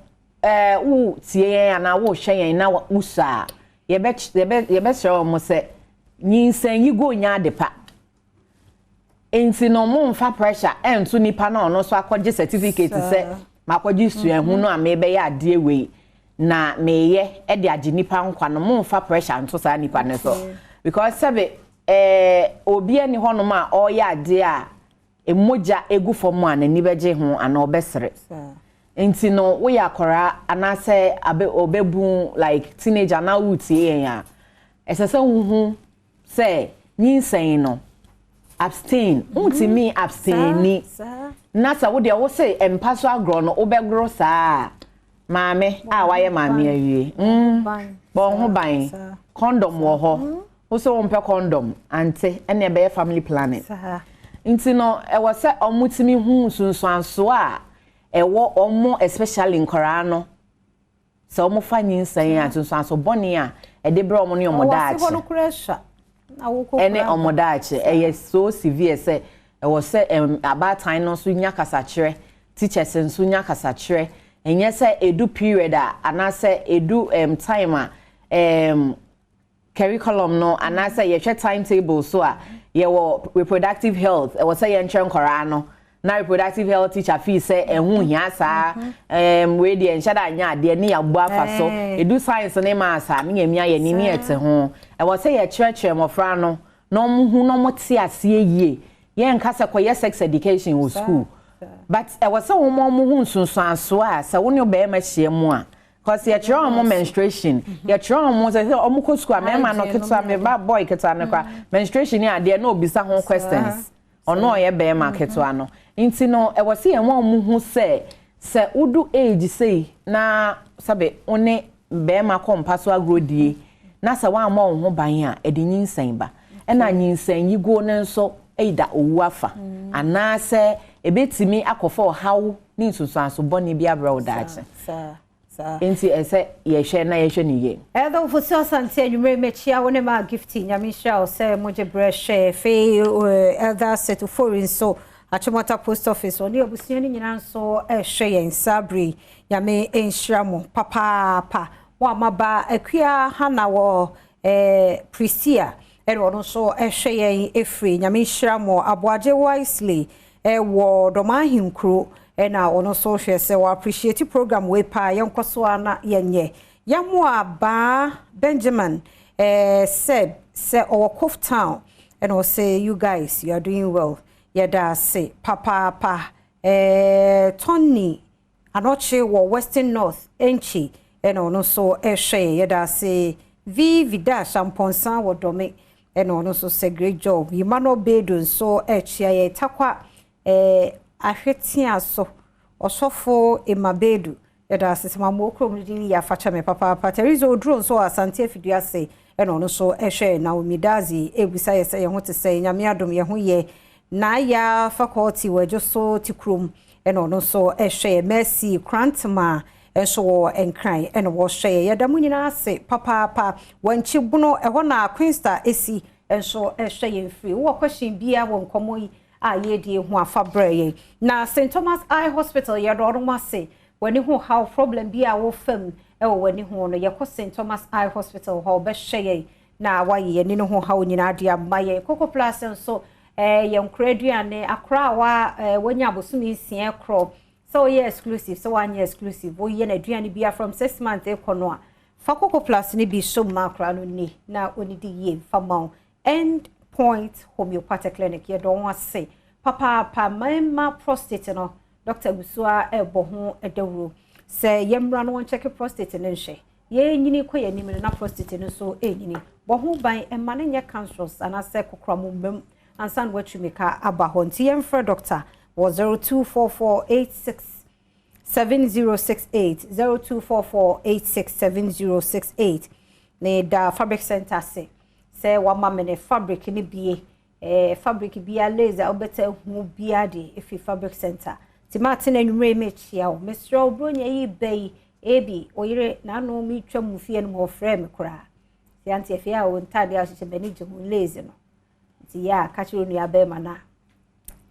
B: wo tie yɛn anaa wo hwɛ yɛn na wosɔ a, yɛbɛsrɛ wɔn sɛ nyinsɛn yi go nya ade pa. Nti no, momfa pressure ɛnto nipa na ɔno nso akɔgye certificate sɛ makɔgye suahu no a mebɛyɛ adeɛ wei na meyɛ ɛde agye nipa nkwa no. Momfa pressure nto saa nipa no so, because sɛbe obi ani hɔnom a ɔreyɛ adeɛ a emogya egu fam a n'ani bɛgye ho anaa ɔbɛsere. Nti no, woyɛ akɔraa anaasɛ abe ɔbɛbu like teenager anaa wotie yɛn a, ɛsɛ sɛ wohu sɛ nyinsɛn no, abstain, ntumi abstain ni na sɛ wodeɛ wo se mpa so agorɔ no, wobɛgoro saa maame a wayɛ maame awie, bɔ ho ban. Condom wɔ hɔ. Wo sɛ wompɛ condom ante, ɛne ɛbɛyɛ family planning. Nti no, ɛwɔ sɛ ɔmo tumi hu nsunsuansoɔ a ɛwɔ ɔmo, especially nkɔraa no, sɛ ɔmo fa nyinsɛn a, nsunsuanso bɔne a ɛde brɛ ɔmo ne ɔmo daakye, ɛne ɔmo daakye ɛyɛ so severe sɛ ɛwɔ sɛ abaatan no nso nya kasakyerɛ, teachers nso nya kasakyerɛ. Ɛnyɛ sɛ edu period a anaasɛ edu time a curriculum no anaasɛ yɛhwɛ timetable so a yɛwɔ reproductive health, ɛwɔ sɛ yɛnkyerɛ nkɔraa no na reproductive health teacher feel sɛ ɛho hia saa wei deɛ nhyɛ da nyɛ adeɛ ne yɛabɔ afa so. Edu science ne maths a, ne yɛn mia yɛn ni ne yɛte ho. Ɛwɔ sɛ yɛkyerɛkyerɛ mmɔfra no na wɔn ho na wɔn te aseɛ yie. Yɛn nka sɛ kɔyɛ sex education wɔ school, but ɛwɔ sɛ wɔn ho nsonsansoɔ a sɛ wɔn ne bɛrima hyia mu a, 'cause yɛkyerɛ wɔn menstruation, yɛkyerɛ wɔn sɛ wɔn kɔ school a, mɛrima no ketewa, mɛ ba boy ketewa no kora, menstruation ne adeɛ na obisa ho questions, ɔno ɔyɛ bɛrima ketewa no. Nti no, ɛwɔ sɛ yɛn wɔn ho sɛ wodu age sei na sɛbe wo ne bɛrima kɔ mpa so agorɔ die na sɛ woammɔ wo ho ban a, ɛde nyinsɛn ba, ɛna nyinsɛn yiguo no nso ɛda owu afa anaasɛ ebetumi akɔfa ɔhaw ne nsunsuanso bɔne bi abrɛ wo daakye. Nti ɛsɛ yɛhwɛ na yɛhwɛ ne yie.
A: Ɛdɔ Fosi Asante, anwummerɛ mɛkyia wo ne ma Gifty. Nyame nhyira wo sɛ mogye berɛ hwɛ. Afei Elder Setofori nso, Achimota Post Office, ɔne abusua no nyinaa nso ɛhwɛ yɛn saa bere. Nyame nhyira mo papaapa. Mo a maba Akua Hana wɔ Prisia, ɛna ɔno nso ɛhwɛ yɛn ɛfiri. Nyame nhyira mo. Aboagye Wisely ɛwɔ Dɔm Ahenkuro, ɛna ɔno nso hwɛ sɛ wɔ appreciate program wei paa. Yɛnkɔ so a na yɛnyɛ yɛmo baa Benjamin sɛ ɔwɔ Cof Town, ɛna ɔsɛ you guys, you are doing well. Yɛda ase papaapa. Tony Anɔkye wɔ Western North Enkyi, ɛna ɔno nso ɛhwɛ yɛ. Yɛda ase. V Vidash Ampɔnsa wɔ Dɔme, ɛna ɔno nso sɛ great job. Emmanuel Bedu nso ɛkyia yɛ. Takwa ahwetea so ɔsɔfo Emma Bedu, yɛda ase sɛ mamoa kurom no din yɛ afakyɛ me papaapa. Teresa Oduro nso wɔ Asante Afidua ase, ɛna ɔno nso ɛhwɛ. Naomi Dazi ebisa yɛ sɛ yɛn ho te sɛ. Nyame adom, yɛn ho yɛ. Naaya Faculty wɔ Adwo so te kurom, ɛna ɔno nso ɛhwɛ yɛ. Mercy Krantema nso wɔ Nkran, ɛna wɔhwɛ yɛ. Yɛda mo nyinaa ase papaapa. Wɔnkyi Bono ɛhɔ na Queensta esi nso ɛhwɛ yɛn firi. Wowɔ question biara wɔ nkɔmmɔ yi a yɛredi ho afa, brɛ yɛn. Na St Thomas Eye Hospital, yɛdɔ ɔno ase. W'ani ho haw, problem bi a wɔfam ɛwɔ w'ani ho no, yɛkɔ St Thomas Eye Hospital hɔ, ɔbɛhwɛ yɛn na wayɛ yɛn ani no ho haw nyinaa de ama yɛn. Coco Plus nso yɛn nkora aduane akora a wa wanya abosom 6 korɔ, sɛ woyɛ exclusive, sɛ woanyɛ exclusive, woyɛ n'aduane bi from 6 months ekɔ no a, fa Coco Plus no bi so ma akora no ni na onidi yie fa ma wo. End Point Homeopathic Clinic, yɛdɔ wɔn ase papaapa. Mmarima prostate no, Dr Gusua ɛrebɔ ho dawuro sɛ yɛmmra no wɔnkyɛke prostate no nhwɛ. Yɛnyini kɔ yɛn anim no na prostate no nso ɛnyini. Bɔ ho ban, ɛma no nyɛ cancerous anaasɛ kokoram mmam ansa na watwi mika aba hɔ. Nti yɛmfrɛ doctor wɔ 024486 7068, 0244867068. Ne da Fabric Center ase sɛ wama me ne fabric ne bie fabric bia, lace a wobɛtɛ hu bia de efi Fabric Center. Nti maa tena anwummerɛ yi mekyia wo, mesrɛ wo, buronya yi bɛ yi ebi oyere n'ano metwa mu fie no mu, ɔfrɛ me koraa si ante afie a wo ntaade a ɔhyehyɛ m'ani gye ho, lace no. Nti yɛ a ka kyerɛ onua bɛrima na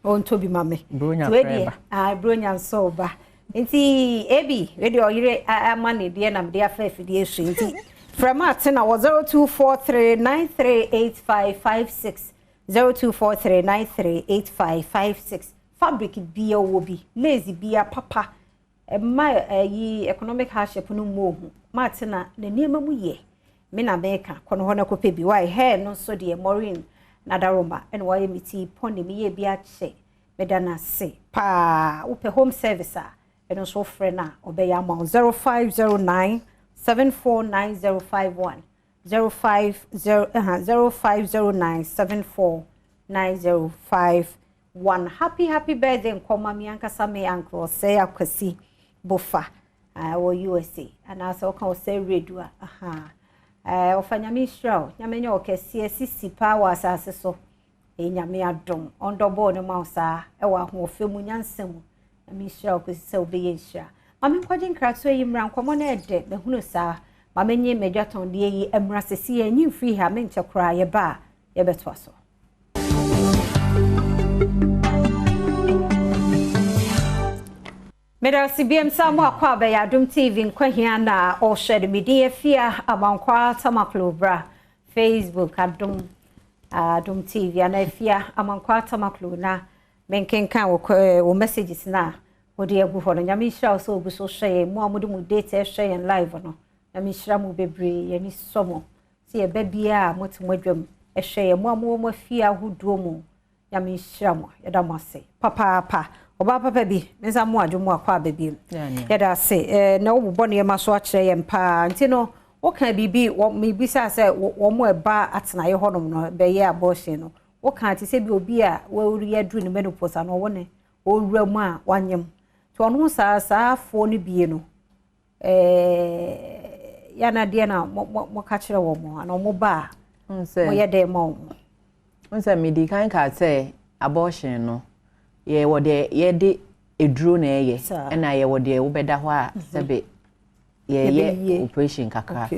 A: ɔntɔ bi ma me.
B: Buronya frɛ ba.
A: Ah, buronya nso ba. Nti ebi wei ɔyere ama ne deɛ na mede afa afidie so. Nti frɛ ma atena wɔ 0243938556. 0243938556. Fabric biara wɔ bi, lace biara papa. Ɛmma ɛyi economic hardship no mu ohu. Maatena ne nneɛma mu yɛ. Me na meka kɔ no hɔ na kɔpɛ bi. Why hair no nso deɛ Maureen Nadaroma ɛna wayɛ me ti pɔne me yɛ bi akyɛ. Meda no ase paa. Wopɛ home service a, ɛno nso wofrɛ no a ɔbɛyɛ ama wo. 0509 749051, 050 0509 749051. Happy happy birthday nkɔma mi ankasa me uncle Osei Akwasi Bofa wɔ USA anaasɛ wɔka Osei Redu a, aha ɔfa. Nyame nhyira wo, Nyame nyɛ ɔkɛseɛ sisi paa wɔ asase so. Ɛyɛ Nyame adom ɔndɔ bɔɔ ne ma wo saa ɛwɔ ahoɔfɛ mu, nyansa mu. Nyame nhyira wo kɔsi sɛ wobɛyɛ nhyira. Maame, nkɔgye nkratoɔ yi mmra. Nkɔmmɔ no ɛdɛ mahunu saa. Maame, nye m'adwatɔndeɛ yi mmra sɛsi yɛn nyi mfiri ha, menkyɛ koraa yɛba a yɛbɛtoa so. Meda ase biam sa mo akɔ abɛyɛ Adom TV Nkɔhia na ɔhyɛ no. Medin Afia Amankwa Tamaklo. Bra Facebook, Adom TV ana Afia Amankwa Tamaklo, na menkenkan wɔ messages na wɔde agu hɔ no. Nyame nhyira wo sɛ ogu so hwɛ yɛn. Mo a mode mo data hwɛ yɛn live no, Nyame nhyira mo bebree. Yɛni sɔ mo sɛ yɛba biara a mote mo adwam ɛhwɛ yɛn. Mo a mowɔ mo afie ahodoɔ mu, Nyame nhyira mo, yɛda mo ase papaapa. Ɔbaa papa bi, me nsa mo adwo mu akɔ aba bi, yɛda ase na wobobɔ nneɛma so akyerɛ yɛn paa. Nti no woka biribi, mebisa sɛ wɔn mo ɛba atenaeɛ hɔnom no bɛyɛ abortion no, woka te sɛ bi obi a wɔreyɛ aduru ne menopause ano, ɔwɔ ne ɔwura mu a wanyam, nti ɔno saa saafoɔ no bie no yana deɛ na moka kyerɛ wɔn mo ana wɔn ba a moyɛ dɛn ma wɔn?
B: N sɛ medi kan ka sɛ abortion no, yɛwɔ deɛ yɛde eduro na ɛyɛ, ɛna yɛwɔ deɛ wobɛda hɔ a sɛbe yɛyɛ operation kakra.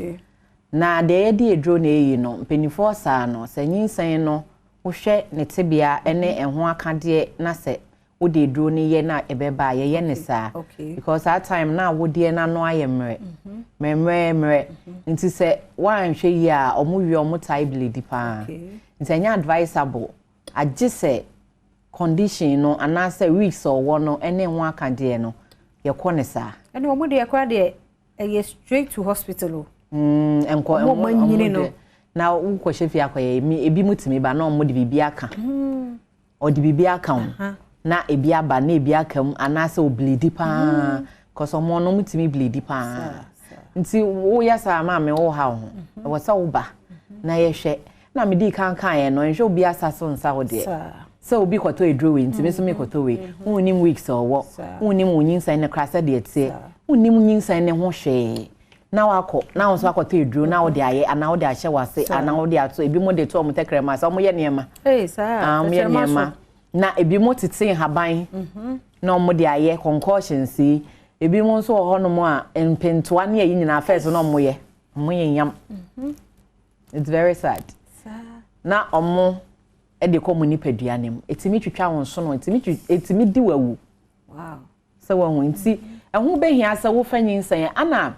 B: Na deɛ yɛde eduro na ɛyi no, mpanimfoɔ saa no, sɛ nyinsɛn no wohwɛ ne tebea ne ɛho akadeɛ na sɛ wode eduro no yɛ na ɛbɛba a, yɛyɛ ne saa, because that time na awodeɛ n'ano ayɛ mmerɛ mmerɛ mmerɛ, nti sɛ woanhwɛ yie a, ɔmo wie ɔmo taa bleed paa. Nti ɛnyɛ advisable agye sɛ condition no anaasɛ weeks a ɔwɔ no ne ho akadeɛ no yɛkɔ ne saa.
A: Ɛne ɔmo deɛ koraa deɛ, ɛyɛ straight to hospital o.
B: Nkɔ
A: ɔmo ɔmo anyini no.
B: Na wokɔhyɛ fie akɔyɛ, ebi mu tumi ba na ɔmo de biribi aka, ɔde biribi aka ho na ebi aba na ebi aka mu anaasɛ obleed paa, kɔsɛ ɔmo no ɔmo tumi bleed paa. Nti woyɛ saa, maame, wo ha wo ho, ɛwɔ sɛ woba na yɛhwɛ. Na medi kan kan yɛ no, nhwɛ obi asa so nsa wo deɛ sɛ obi kɔtɔ eduro wei nti me nso mi kɔtɔ wei. Wonnim weeks a ɔwɔ, wonnim wo nyinsɛn ne kora sɛdeɛ teɛ, wonnim nyinsɛn ne ho hwee na wakɔ na wɔn nso akɔtɔ eduro na wɔde ayɛ anaa wɔde ahyɛ wase anaa wɔde ato. Ebi mo de to wɔn tɛkrɛma sɛ wɔn yɛ nneɛma.
A: Wɔn
B: yɛ nneɛma na ebi mo tete nhaban na wɔn de ayɛ concoctions yi. Ebi mo nso wɔ hɔnom a mpentoa ne ayi nyinaa fɛs na wɔn yɛ yam. It's very sad na wɔn de kɔ mo nipadua ne mu, etimi twitwa wɔn so no, etimi di wawu sɛ wɔn ho. Nti ɛho behia sɛ wofa nyinsɛn ana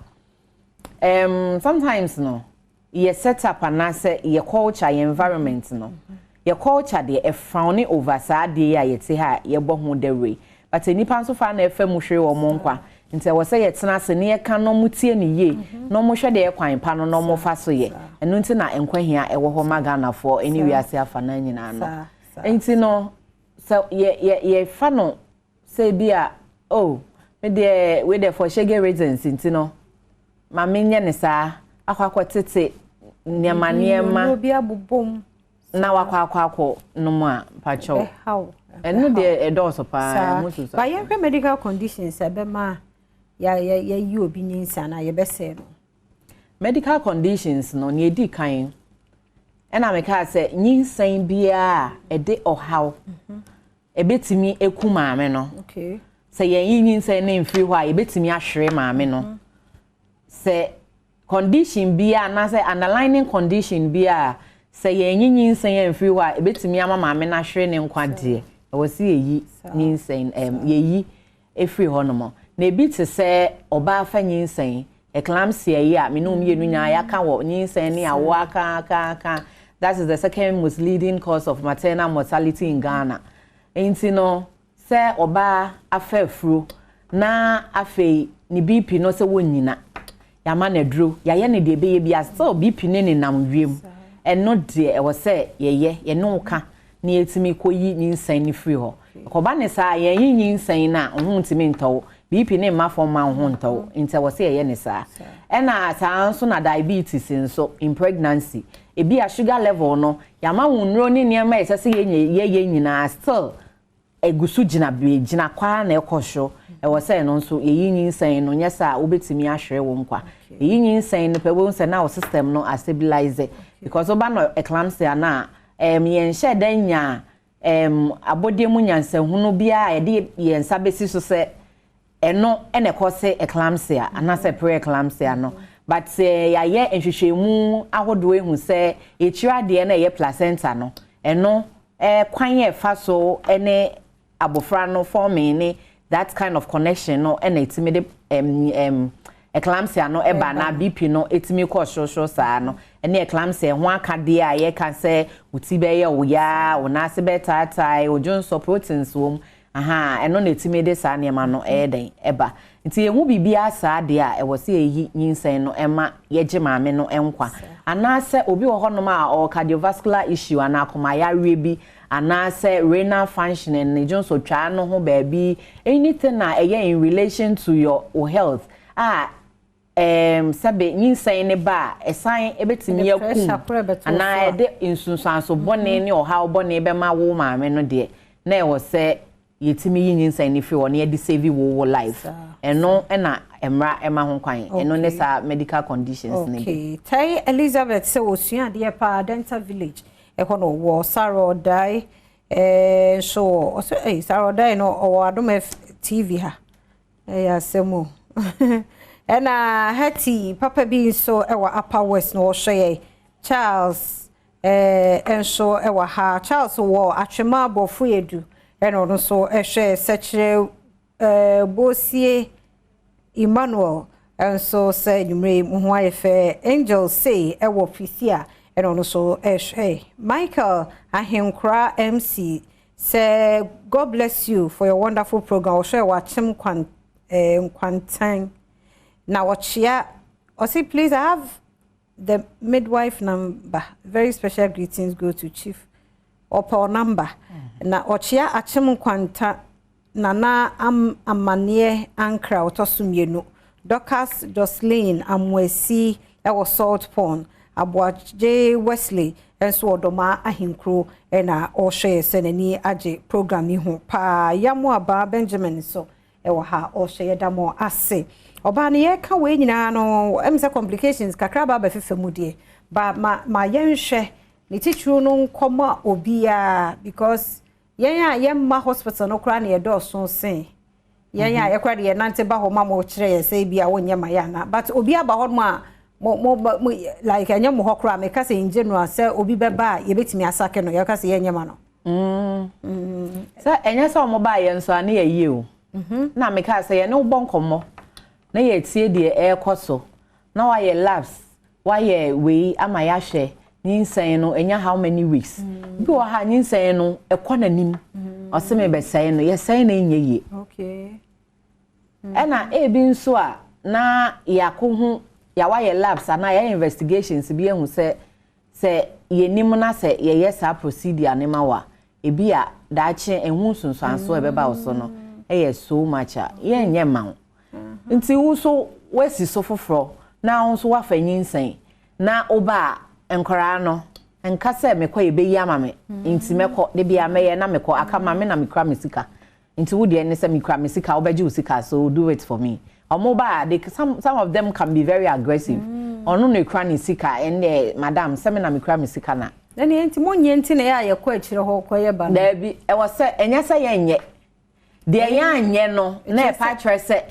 B: sometimes no yɛ set up anaasɛ yɛ culture, yɛ environment no, yɛ culture deɛ ɛfrown over saa adeɛ yi a yɛte ha a yɛbɔ ho dawuro, but nipa nso fa na ɛfɛ mu hwere wɔn nkwa. Nti ɛwɔ sɛ yɛtena ase ne yɛka na ɔmo tie ne yie na ɔmo hwɛ deɛ ɛkwan pa no na ɔmo fa so yɛ. Ɛno nti na nkwa ɛwɔ hɔ ma Ghanafoɔ ɛne wiase afa na nyinaa no. Nti no sɛ yɛ yɛ yɛfa no sɛ bi a, oh, me deɛ wei deɛ for shege reasons, nti no maame nyɛ ne saa akɔ tete nneɛma nneɛma
A: obi abobom
B: na wakɔ akɔ nom a, mpakyɛw, ɛno deɛ ɛdɔɔso paa, ɛho soso.
A: Ba yɛhwɛ medical conditions ɛbɛma yɛyi obi nyinsa na yɛbɛsɛɛ no.
B: Medical conditions no, nea edi kan ɛna meka sɛ nyinsɛn biara ɛde ɔhaw ɛbɛtumi eku maame no. Sɛ yɛn yi nyinsɛn ne mfiri hɔ a, yɛbɛtumi ahwere maame no. Sɛ condition biara anaasɛ underlying condition biara, sɛ yɛn yi nyinsɛn yɛn mfiri hɔ a, ɛbɛtumi ama maame no ahwere ne nkwa deɛ, ɛwɔ sɛ yɛyi nyinsɛn yɛyi efiri hɔ nom. Na ebi te sɛ ɔbaa fa nyinsɛn, eclampsia yi a me ne mmienu nyinaa yɛaka wɔ nyinsɛn ne awo aka aka aka. That is the second most leading cause of maternal mortality in Ghana. Nti no, sɛ ɔbaa afa afuro na afei ne BP no sɛ wɔnnyina, yɛama no aduro, yɛayɛ no deɛ ɛbɛyɛ bi a, still BP ne nenam wiem, ɛno deɛ ɛwɔ sɛ yɛyɛ yɛne wo ka na yɛtumi kɔyi nyinsɛn no firi hɔ. Ɛkɔba ne saa, yɛnyi nyinsɛn no a, wo ho ntumi ntɔ wo, BP ne mma fam ma wo ho ntɔ wo, nti ɛwɔ sɛ yɛyɛ ne saa. Ɛna saa nso na diabetes nso in pregnancy, ebi a sugar level no, yɛama wo nnuro ne nneɛma a ɛsɛ sɛ yɛyɛ nyinaa, still egu so gyina gyina kwaa na ɛkɔ so, ɛwɔ sɛ ɛno nso yɛyi nyinsɛn no. Nyɛ sɛ a wobɛtumi ahwere wo nkwa. Yɛyi nyinsɛn no pɛ, wɔn sɛ na wo system no astabilize, because woba no eclampsia na yɛnhyɛ dan nya abɔdeɛ mu nyansahunu biara a yɛde yɛn nsa bɛsi so sɛ ɛno ɛna ɛkɔ sɛ eclampsia anaasɛ pre-eclampsia no, but sɛ yɛayɛ nhwehwɛmu ahodoɔ ehu sɛ ekyir adeɛ no ɛyɛ placenta no, ɛno kwan yɛ ɛfa so ɛne abɔfra no forming ne that kind of connection no ɛna etimi de eclampsia no ɛba, na BP no etimi kɔ sorosoro saa no. Ɛne eclampsia ho akadeɛ a yɛka sɛ wo ti bɛyɛ wo yaa, wo nan ase bɛtaatae, wo dwonsɔ proteins wɔ mu aha, ɛno na etimi de saa nneɛma no ɛyɛ dɛn ɛba. Nti ehu biribiara saa deɛ a, ɛwɔ sɛ yɛyi nyinsɛn no ɛma yɛgye maame no nkwa. Anaasɛ obi wɔ hɔnom a ɔwɔ cardiovascular issue anaa akomayareɛ bi anaasɛ renal functioning, ne dwonsotwaa no ho baabi, anything a ɛyɛ in relation to your health a sɛbe nyinsɛn ne ba a, ɛsan ebɛtumi akum anaa ɛde nsunsuanso bɔne ne ɔhaw bɔne bɛma wo maame no deɛ, na ɛwɔ sɛ yɛtumi yi nyinsɛn ne firi hɔ na yɛde save wo life. Ɛno ɛna mmara ɛma ho kwan, ɛno ne saa medical conditions ne bi.
A: Okay, Tai Elizabeth sɛ osua adeɛ paa, Dental Village ɛhɔ no wɔ. Sarah Ɔdae nso wɔ ɔsɛ Sarah Ɔdae no ɔwɔ Adom F TV ha, ɛyɛ asɛm o. Ɛna Hetty papa bi nso ɛwɔ Upper West na ɔhwɛ yɛ. Charles nso ɛwɔ ha, Charles wɔ Atwema Aborɔfo Edu, ɛna ɔno nso ɛhwɛ. Sɛkyerɛ Bosie Emmanuel nso sɛ nnwumire mu ho ayɛ fɛ. Angel Say ɛwɔ Fisia, ɛna ɔno nso ɛhwɛ. Michael Ahenkora MC sɛ God bless you for your wonderful program. Ɔhwɛ wɔ Akyem kwan Nkwantan na ɔkyea. Ɔsi, "Please, I have the midwife number. Very special greetings go to Chief." Ɔpɛ number na ɔkyea Akyem Nkwanta Nana am Amanneɛ Ankra ɔtɔ so 2, Dorcas Jocelyn Amoasi ɛwɔ Salt Pond, Aboagye Wesley nso ɔdɔma ahenkuro, ɛna ɔrehwɛ yɛ sɛ n'ani agye program yi ho paa. Yamu Aba Benjamin nso ɛwɔ ha ɔrehwɛ. Yɛ da mo ase. Ɔbaa no, yɛka wei nyinaa no, sɛ complications kakra ba abɛfefa mu deɛ ba ma yɛnhwɛ ne titiriw no nkɔmɔ obiara, because yɛn a yɛmma hospital no koraa na yɛdɔɔso sen yɛn a yɛkora de yɛnante ba hɔ ma mo kyerɛ yɛ sɛ ebi a wonyɛ ma yɛ ana. But obi aba hɔ nom a mo like ɛnyɛ mo hɔ koraa, meka sɛ in general sɛ obi bɛba a yɛbɛtumi asake no, yɛka sɛ yɛnyɛ ma no.
B: Sɛ ɛnyɛ sɛ ɔmo baa yɛn nso a ne yɛ yie o, na meka sɛ yɛne wo bɔ nkɔmmɔ na yɛtie deɛ ɛrekɔ so na wayɛ labs, wayɛ wei ama yɛahwɛ nyinsɛn no ɛnya how many weeks. Bi wɔ ha, nyinsɛn no ɛkɔ n'anim, ɔsɛ me bɛsɛe no, yɛsɛe no nyɛ yie. Ɛna ebi nso a na yɛako ho yɛawayɛ labs anaa yɛayɛ investigations bi ehu sɛ yɛnim na sɛ yɛyɛ saa procedure ne ma wa, ebi a daakye ehu nsunsuanso a ɛbɛba wo so no ɛyɛ so much a yɛnyɛ ma wo. Nti wo nso woasi so foforɔ na wo nso woafa nyinsɛn na woba a, nkwaraa no nka sɛ mekɔ yɛbɛyi ama me, nti mɛkɔ de bia mɛyɛ na mekɔ aka ma me na mekura me sika. Nti wo deɛ ne sɛ mekura me sika, wobɛgye wo sika, so do it for me. Ɔmo ba a, they some of them can be very aggressive. Ɔno na ekura ne sika, ɛnɛ madam sɛ me na mekura me sika na.
A: Ɛne nti mo nyɛ nti na yɛ a yɛkɔ akyire hɔ kɔyɛ ba no.
B: Daabi, ɛwɔ sɛ ɛnyɛ sɛ yɛnyɛ deɛ yɛanyɛ no na ɛpa kyerɛ sɛ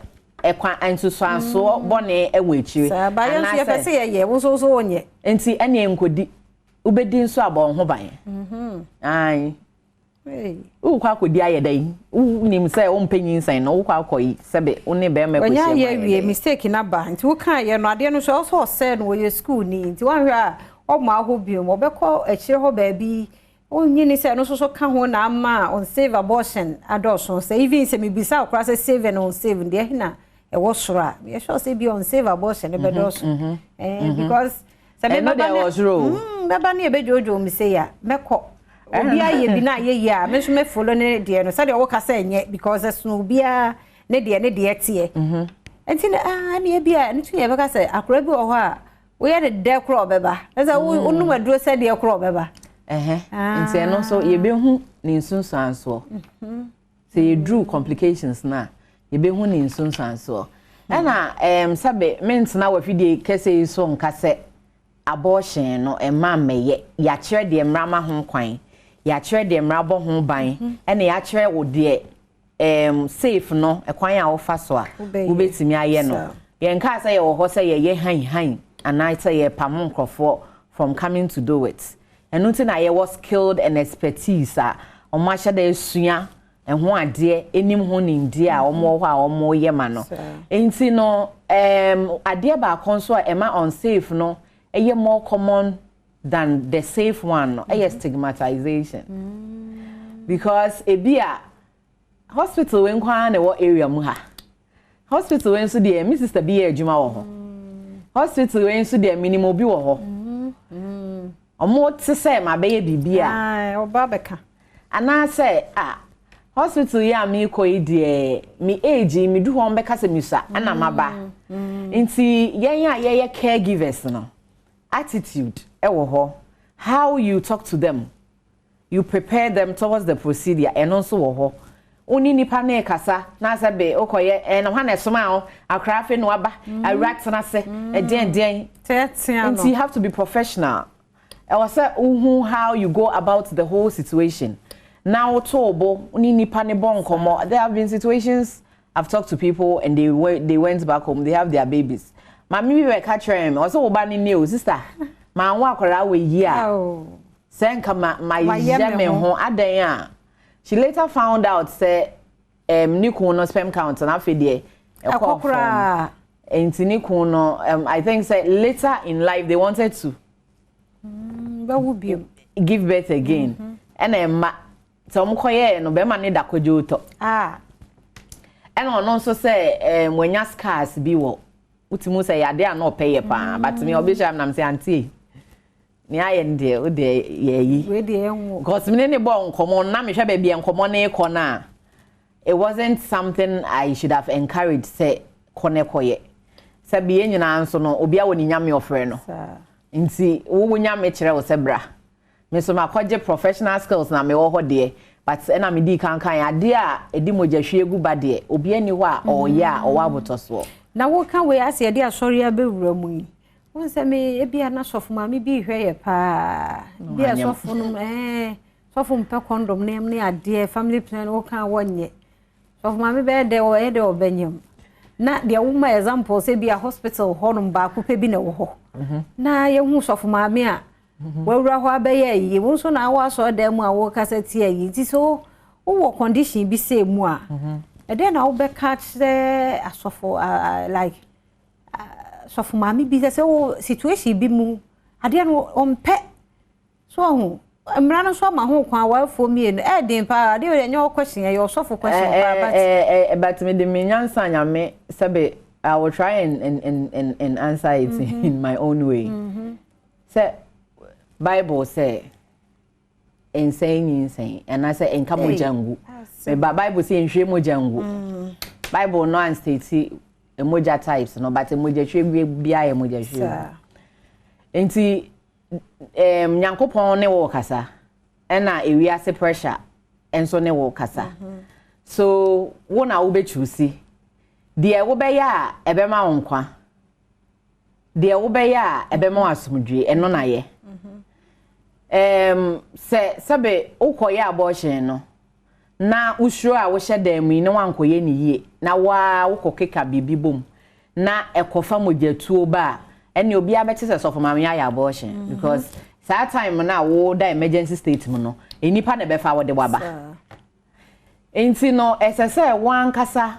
B: ɛkwan nsusuansoɔ bɔne ɛwɔ akyire.
A: Saa ba yɛn nso yɛpɛ sɛ yɛyɛ, wo nso wonyɛ.
B: Nti ɛne nkɔdi, wobɛdi nso abɔ wo ho ban. Ae, wokɔ akɔdi ayɛ dɛn? Wonim sɛ wompɛ nyinsɛn no, wokɔ akɔ yi sɛbe wo ne bɛrima
A: wɔnyɛ
B: kɔhyia mu
A: ayɛ
B: ayɛ
A: wie
B: dɛn?
A: Mistake na ba nti woka yɛ no adeɛ no so ɛwɔ sɛ ɔsɛe no, wɔyɛ school ni nti woanhwɛ a. Ɔmo ahɔ biom, ɔbɛkɔ akyire hɔ baabi. Wonyini sɛ ɛno nso so ka ho na ama unsafe abortion adɔɔso. Sɛ even sɛ mebisa wo koraa sɛ safe and unsafe deɛ, na ɛwɔ soro a, yɛsɛ sɛ bi unsafe abortion no bɛdɔɔso, because sɛ
B: Ɛno deɛ ɛwɔ soro o.
A: Bɛba ne yɛbɛdwoodwoo me sɛ a, mɛkɔ. Obi ayɛ bi na ayɛ yie a, me nso mɛfollow ne deɛ no sɛdeɛ wɔka sɛ ɛnyɛ, because ɛsono obiara ne deɛ teɛ. Nti na ne ebi a ɛno tumi yɛbɛka sɛ akora bi wɔ hɔ a woyɛ ne dɛ korɔ, ɔbɛba ɛsɛ wonum aduro sɛdeɛ korɔ, ɔbɛba.
B: Ɛhɛ, nti ɛno nso yɛbɛhu ne nsunsuansoɔ. Sɛ yɛduru complications na yɛbɛhu ne nsunsuansoɔ. Ɛna sɛbe, mentena wɔ afidie kɛseɛ yi so nka sɛ abortion no ɛma mmɛyɛ. Yɛakyerɛ deɛ mmara ma ho kwan, yɛakyerɛ deɛ mmara bɔ ho ban, ɛna yɛakyerɛ wo deɛ safe no, ɛkwan a wofa so a wobɛtumi ayɛ no. Yɛnkaa sɛ yɛwɔ hɔ sɛ yɛyɛ han han anaa sɛ yɛpamo nkurɔfoɔ from coming to do it. Ɛno nti na yɛwɔ skilled and expertise a wɔn ahyɛ dɛ esua ɛho adeɛ, anim ho nimdeɛ a wɔn wɔ hɔ a wɔn yɛ ma no. Nti no adeɛ baako nso a ɛma unsafe no ɛyɛ more common than the safe one no ɛyɛ stigmatization, because ebi a hospital wei nkoaa na ɛwɔ area mu ha, hospital wei nso deɛ, mi sister bi yɛ adwuma wɔ hɔ, hospital wei nso deɛ, minim obi wɔ hɔ. Ɔmo te sɛ ma bɛyɛ biribi a
A: ɔba bɛka.
B: Anaasɛ a hospital yi a mi kɔ yi deɛ, mi age yi mi du hɔ, mbɛka sɛ mi sa ɛna ma ba. Nti yɛn a yɛyɛ caregivers no, attitude ɛwɔ hɔ, how you talk to them, you prepare them towards the procedure, ɛno nso wɔ hɔ. Woni nipa ne kasa na sɛ be wokɔyɛ ɛna hɔ na ɛsoma a akora afei na waba awura tena se ɛdeɛn deɛn. Nti you have to be professional. Ɛwɔ sɛ wohu how you go about the whole situation na woto bo ne nipa ne bɔ nkɔmmɔ. There have been situations I've talked to people and they went back home, they have their babies. Maame bi bɛ ka kyerɛ me, ɔsɛ wo ba ne ne o sister maa wo akwaraa wɔ yi a sɛ nka ma yɛ me ho adan a. She later found out sɛ ne kun no sperm count na afei deɛ ɛkɔ fam. Nti ne kun no I think sɛ later in life they wanted to
A: bɛwo biom,
B: give birth again. Ɛna ɛma sɛ wɔn kɔyɛɛ no, bɛrima ne da kɔgye tɔ, ɛna ɔno nso sɛ wɔnya scars bi wɔ wotumi sɛ yade a na ɔpɛ yɛ paa, but me ɔbɛhyɛ am nam sɛ auntie, nea ayɛ no deɛ, o deɛ yɛ
A: yi. Wei deɛ ɛnwo.
B: Because me ne ne bɔ nkɔmɔ na mehwɛ baabi a nkɔmɔ ne kɔ na it wasn't something I should have encouraged sɛ kɔ ne kɔyɛ. Sɛ bie nyinaa nso no, obi a wɔ ne Nyame ɔfrɛ no, nti wo Nyame kyerɛ wo sɛ bra, me nso makɔgye professional skills na mewɔ hɔ deɛ, but ɛna me di kankan adeɛ a ɛdi mogya hwie gu ba deɛ, obi ani hɔ a ɔyɛ a ɔwɔ abotɔsoɔ.
A: Na woka wei ase, yɛde asɔre abɛwura mu yi, wɔn sɛ me ebi a na sɔfo maame bi hwɛ yɛ paa bi a sɔfo no sɔfo mpɛ condom ne adeɛ family plan. Woka wɔnyɛ sɔfo maame bɛyɛ dɛ ɔyɛ dɛ ɔbɛnyam na deɛ woma example sɛ bi a hospital hɔnom baako pɛ bi na ɛwɔ hɔ na yɛhu sɔfo maame a wawura hɔ abɛyɛ ayie. Wo nso na awɔ asɔre dan mu a wɔkasa tie ayie. Nti sɛ wowɔ condition bi sɛ mu a, ɛdɛn na wobɛka kyerɛ asɔfo, like sɔfo maame bi sɛ wo situation bi mu adeɛ no ɔmpɛ so, ɔho mmara no nso ama ho kwan awarefoɔ mmienu, ɛɛden paa adeɛ yɛ nyɛ wɔ question, ɛyɛ ɔsɔfo question paa,
B: but but me de me nyansa Nyame sɛbe, I will try and answer it in my own way. Sɛ Bible sɛ nsɛn nyinsɛn anaasɛ nka mogya ngu, meba Bible sɛ nhwie mogya ngu. Bible no anstate mogya types no, but mogya hwie biara yɛ mogya hwie. Nti Nyankopɔn ne wɔ kasa, ɛna ewiase pressure nso ne wɔ kasa. So wo na wobɛchoose deɛ wobɛyɛ a ɛbɛma wo nkwa, deɛ wobɛyɛ a ɛbɛma wo asomdwe, ɛno na yɛ. Sɛ sɛbe wokɔyɛ abortion no na wosuro a wohyɛ dan mu yi na wankɔyɛ ne yie na waa wokɔ keka biribi bom na ɛkɔfa mogyatuo ba a, ɛne obiara bɛte sɛ sɔfo maame ayɛ abortion, because saa time no a woda emergency state mu no, nnipa na ɛbɛfa wode waba. Nti no ɛsɛ sɛ wankasa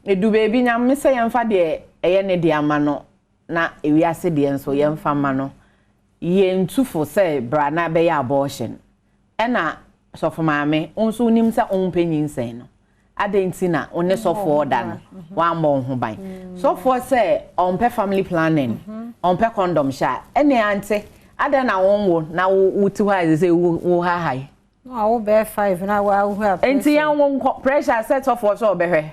B: edu beebi Nyame sɛ yɛmfa deɛ ɛyɛ ne deɛ ama no na ewiase deɛ nso yɛmfa ma no. Yɛntu fo sɛ bra na bɛyɛ abortion. Ɛna sɔfo maame, wo nso wonim sɛ wompɛ nyinsɛn no, adɛn nti na wo ne sɔfoɔ da no woammɔ wo ho ban? Sɔfoɔ sɛ ɔmpɛ family planning, ɔmpɛ condom hyɛ a, ɛne ante adɛn na wonwo na wote hɔ a ɛsɛ sɛ wo hahae?
A: Na wo bɛyɛ 5 na woahu a
B: pressure. Nti yɛn wo nkɔ pressure sɛ sɔfoɔ sɛ ɔbɛhwɛ.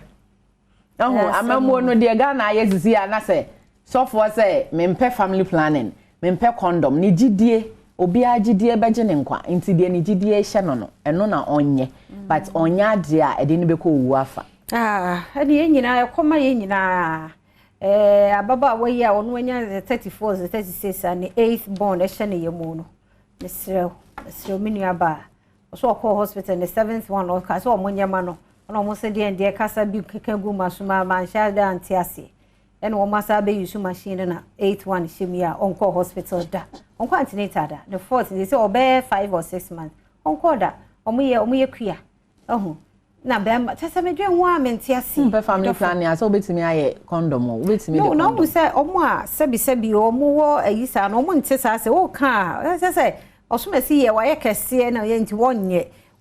B: Ɛho amammuo no deɛ Ghana ayɛ sisi a, na sɛ sɔfoɔ sɛ mempɛ family planning, mempɛ condom, ne gyidie, obiara gyidie bɛgye ne nkwa, nti deɛ ne gyidie hyɛ no, ɛno na ɔnyɛ, but ɔnyɛ adeɛ a ɛde no bɛkɔ owu afa.
A: Ah, ɛne yɛn nyinaa ɛkɔma yɛn nyinaa. Ababaawa yi a ɔno anya 34, 36 a ne eighth born ɛhyɛ ne yam no, mesrɛ mesrɛ me nua baa, ɔso ɔkɔɔ hospital ne seventh one, ɔka sɛ ɔmo nyɛma no, ɔna ɔmo sɛ deɛ kasa bi keka gu ma so ma manhyɛ da ante aseɛ, ɛna wɔn asa abɛyi so machine no na eighth one hyɛ mu yi a ɔnkɔɔ hospital da, ɔnkɔ antenatal da, ne fourth ne sɛ ɔbɛyɛ 5 or 6 months ɔnkɔɔ da. Ɔmo yɛ kuya ɛho na bɛrima kyɛ sɛ medwen ho a mente ase.
B: Mpɛ family planning a, sɛ wobɛtumi ayɛ condom o, wobɛtumi de
A: no na ɔmo sɛ ɔmo a sɛbisɛbi ɔmo wɔ ayi saa no, ɔmo nte saa sɛ ɔka a ɛsɛ sɛ ɔsomasi yɛ wayɛ kɛseɛ na yɛ nti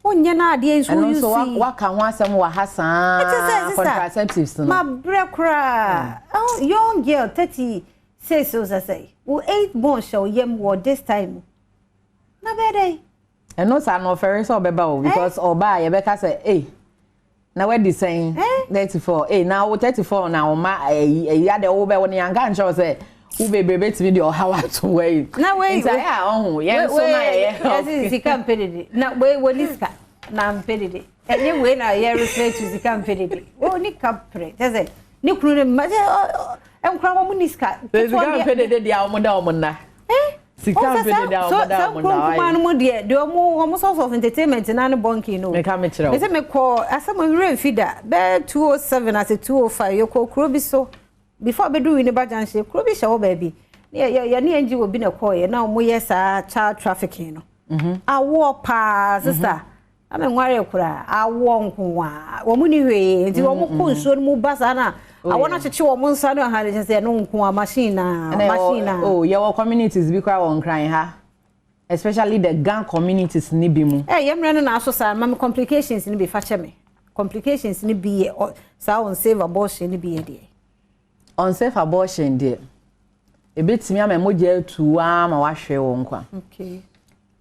A: wɔnyɛ na adeɛ nso.
B: Ɛno nso waka ho asɛm wɔ ha saa, contraceptives no.
A: Ma brɛ koraa, young girl 36 o, sɛ wo eight born hyɛ wo yam wɔ this time na bɛɛ dɛ.
B: Ɛno saa no ɔfɛre sɛ ɔbɛba o, because ɔbaa yɛbɛka sɛ ei, na wadi sɛn? 34. Ei, na wo 34 na ɔma ɛyi ɛyi adɛ wo bɛ wo ne yanka nkyɛw sɛ wo bebree betumi de ɔhaw ato wɔ yi.
A: Na wei
B: nti ayɛ a ɔho yɛn nso na yɛyɛ.
A: Yɛsi sika mpɛ dede na wei wɔ ni sika na mpɛ dede, ɛnyɛ wei na yɛ refer to sika mpɛ dede wɔ ni ka pere kyɛ sɛ ne kunu ne mma sɛ nkura wɔn ni sika.
B: Sika mpɛ dede deɛ, wɔn da wɔn nna. Sika mpɛ dede a, wɔn da wɔn
A: nna. Sɛ nkuro no mu deɛ wɔn source of entertainment na ne bɔnki no.
B: Meka mi kyerɛ
A: o. Mese mekɔ asɛm nwura nfi da bɛɛ 207 ase 205, yɛkɔ kuro bi so before bɛdu Winneba Junction, kuro bi hyɛ hɔ baabi yɛ ne yɛn gye wɔ bi na ɛkɔɔyɛ na wɔn yɛ saa child trafficking no. Awoɔ paa, sister, ama nware koraa, awoɔ nko a wɔn ni hwee, nti wɔn kɔ nsuo no mu ba saa na awɔ no akyekye wɔn nsa no aha kyerɛ sɛ ɛno nko a machine na machine na.
B: Oh, yɛwɔ communities bi koraa wɔ Nkran ha, especially the Ga communities ni bi mu.
A: Ɛ yɛn mmerɛ no na aso saa maame, complications ni bi fa kyɛ me, complications ni bi yɛ saa unsafe abortion ni bi yɛ deɛ.
B: Unsafe abortion deɛ, ebetumi ama mogya atu ama wahwɛ wɔn nkwa.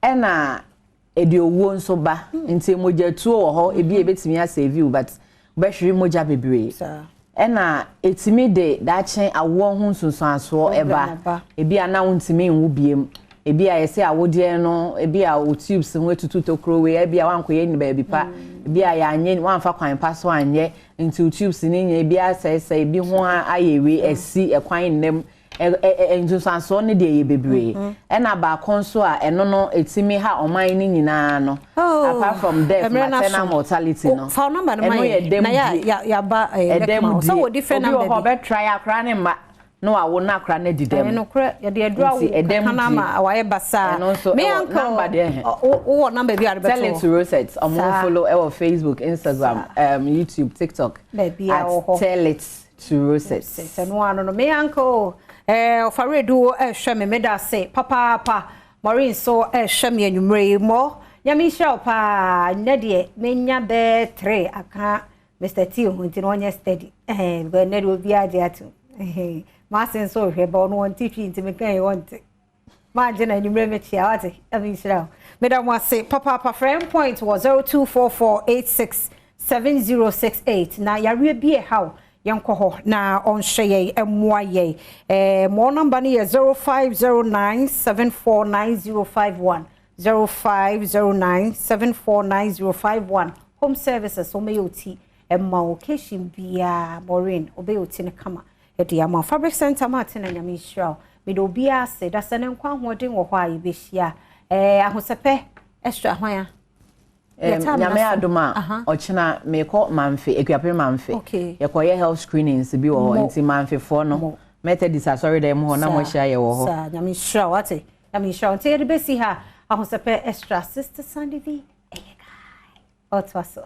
B: Ɛna ɛde owuo nso ba, nti mogyatuo wɔ hɔ, ebi ebetumi asave you, but bɛhwere mogya bebree. Ɛna etumi de daakye awoɔ ho nsonsansoɔ ɛba, ebi a na wontumi nwo biem, ebi a yɛsɛ awodeɛ no, ebi a o tubes ho etutu tokuro wei, ebi a wankɔyɛ ne baabi pa, ebi a yɛanyɛ wamfa kwan pa so anyɛ, nti o tubes ne nyɛ ebi asɛesɛe, ebi ho ayɛ wei ɛsi ɛkwan nnam, nsunsuansoɔ no deɛ yɛ bebree. Ɛna baako nso a ɛno no etimi ha ɔman no nyinaa no, apart from death, maternal mortality no,
A: ɛno yɛ dɛm die,
B: ɛdɛm die. Obi wɔ hɔ ɔbɛtra yɛ akora ne mma na wawo na akora no di dɛm.
A: Nokorɛ, yɛde aduru awo
B: ɛdɛm
A: die ama wayɛ basaa.
B: Ɛno nso ɛwɔ number deɛ.
A: Wowɔ number bi a de bɛto?
B: Tell It to Rosette, ɔmo follow ɛwɔ Facebook, Instagram, YouTube, TikTok,
A: at
B: Tell It to Rosette.
A: Sɛ no ano no, me uncle ɔfaredu ɛhwɛ me, meda ase papaapa. Maureen nso ɛhwɛ me anwummerɛ yi mmɔ. Nyame nhyira wo paa. Nnɛ deɛ menya bɛɛ three aka Mr T ho, nti na ɔnyɛ steady ɛɛ nnɛ deɛ obiara gye ato. Maase nso hwɛ bɛ, ɔno wɔnte twi nti meka yi wɔnte. Maagye na anwummerɛ mekyia wate. Nyame nhyira wo, meda mo ase papaapa. Frɛ Point wɔ 0244867068 na yareɛ bi ɛha wo, yɛnkɔ hɔ na ɔnhwɛ yɛn, mmoa yɛn. Mo number no yɛ 0509749051, 0509749051. Home services, wɔmɛyɛ oti ɛma occasion biara. Maureen ɔbɛyɛ oti no kama ɛde ama. Fabric Center ma ate na Nyame nhyira wo. Mede obiara ase da sɛ ne nkwa ahoɔden wɔ hɔ a yɛbɛhyia. Ahosɛpɛ Extra hwan a.
B: Nyame adom a, ɔkyena mekɔ Mamfe, Akuapem Mamfe. Yɛkɔyɛ health screenings bi wɔ hɔ, nti Mamfefoɔ no, Methodist asɔre dɛm hɔ na moahyia yɛ wɔ
A: hɔ. Nyame nhyira wo, ate, Nyame nhyira wo. Nti yɛde bɛsi ha, Ahosɛpɛ Extra, Sister Sandy bi ɛyɛ guy ɔtoa so.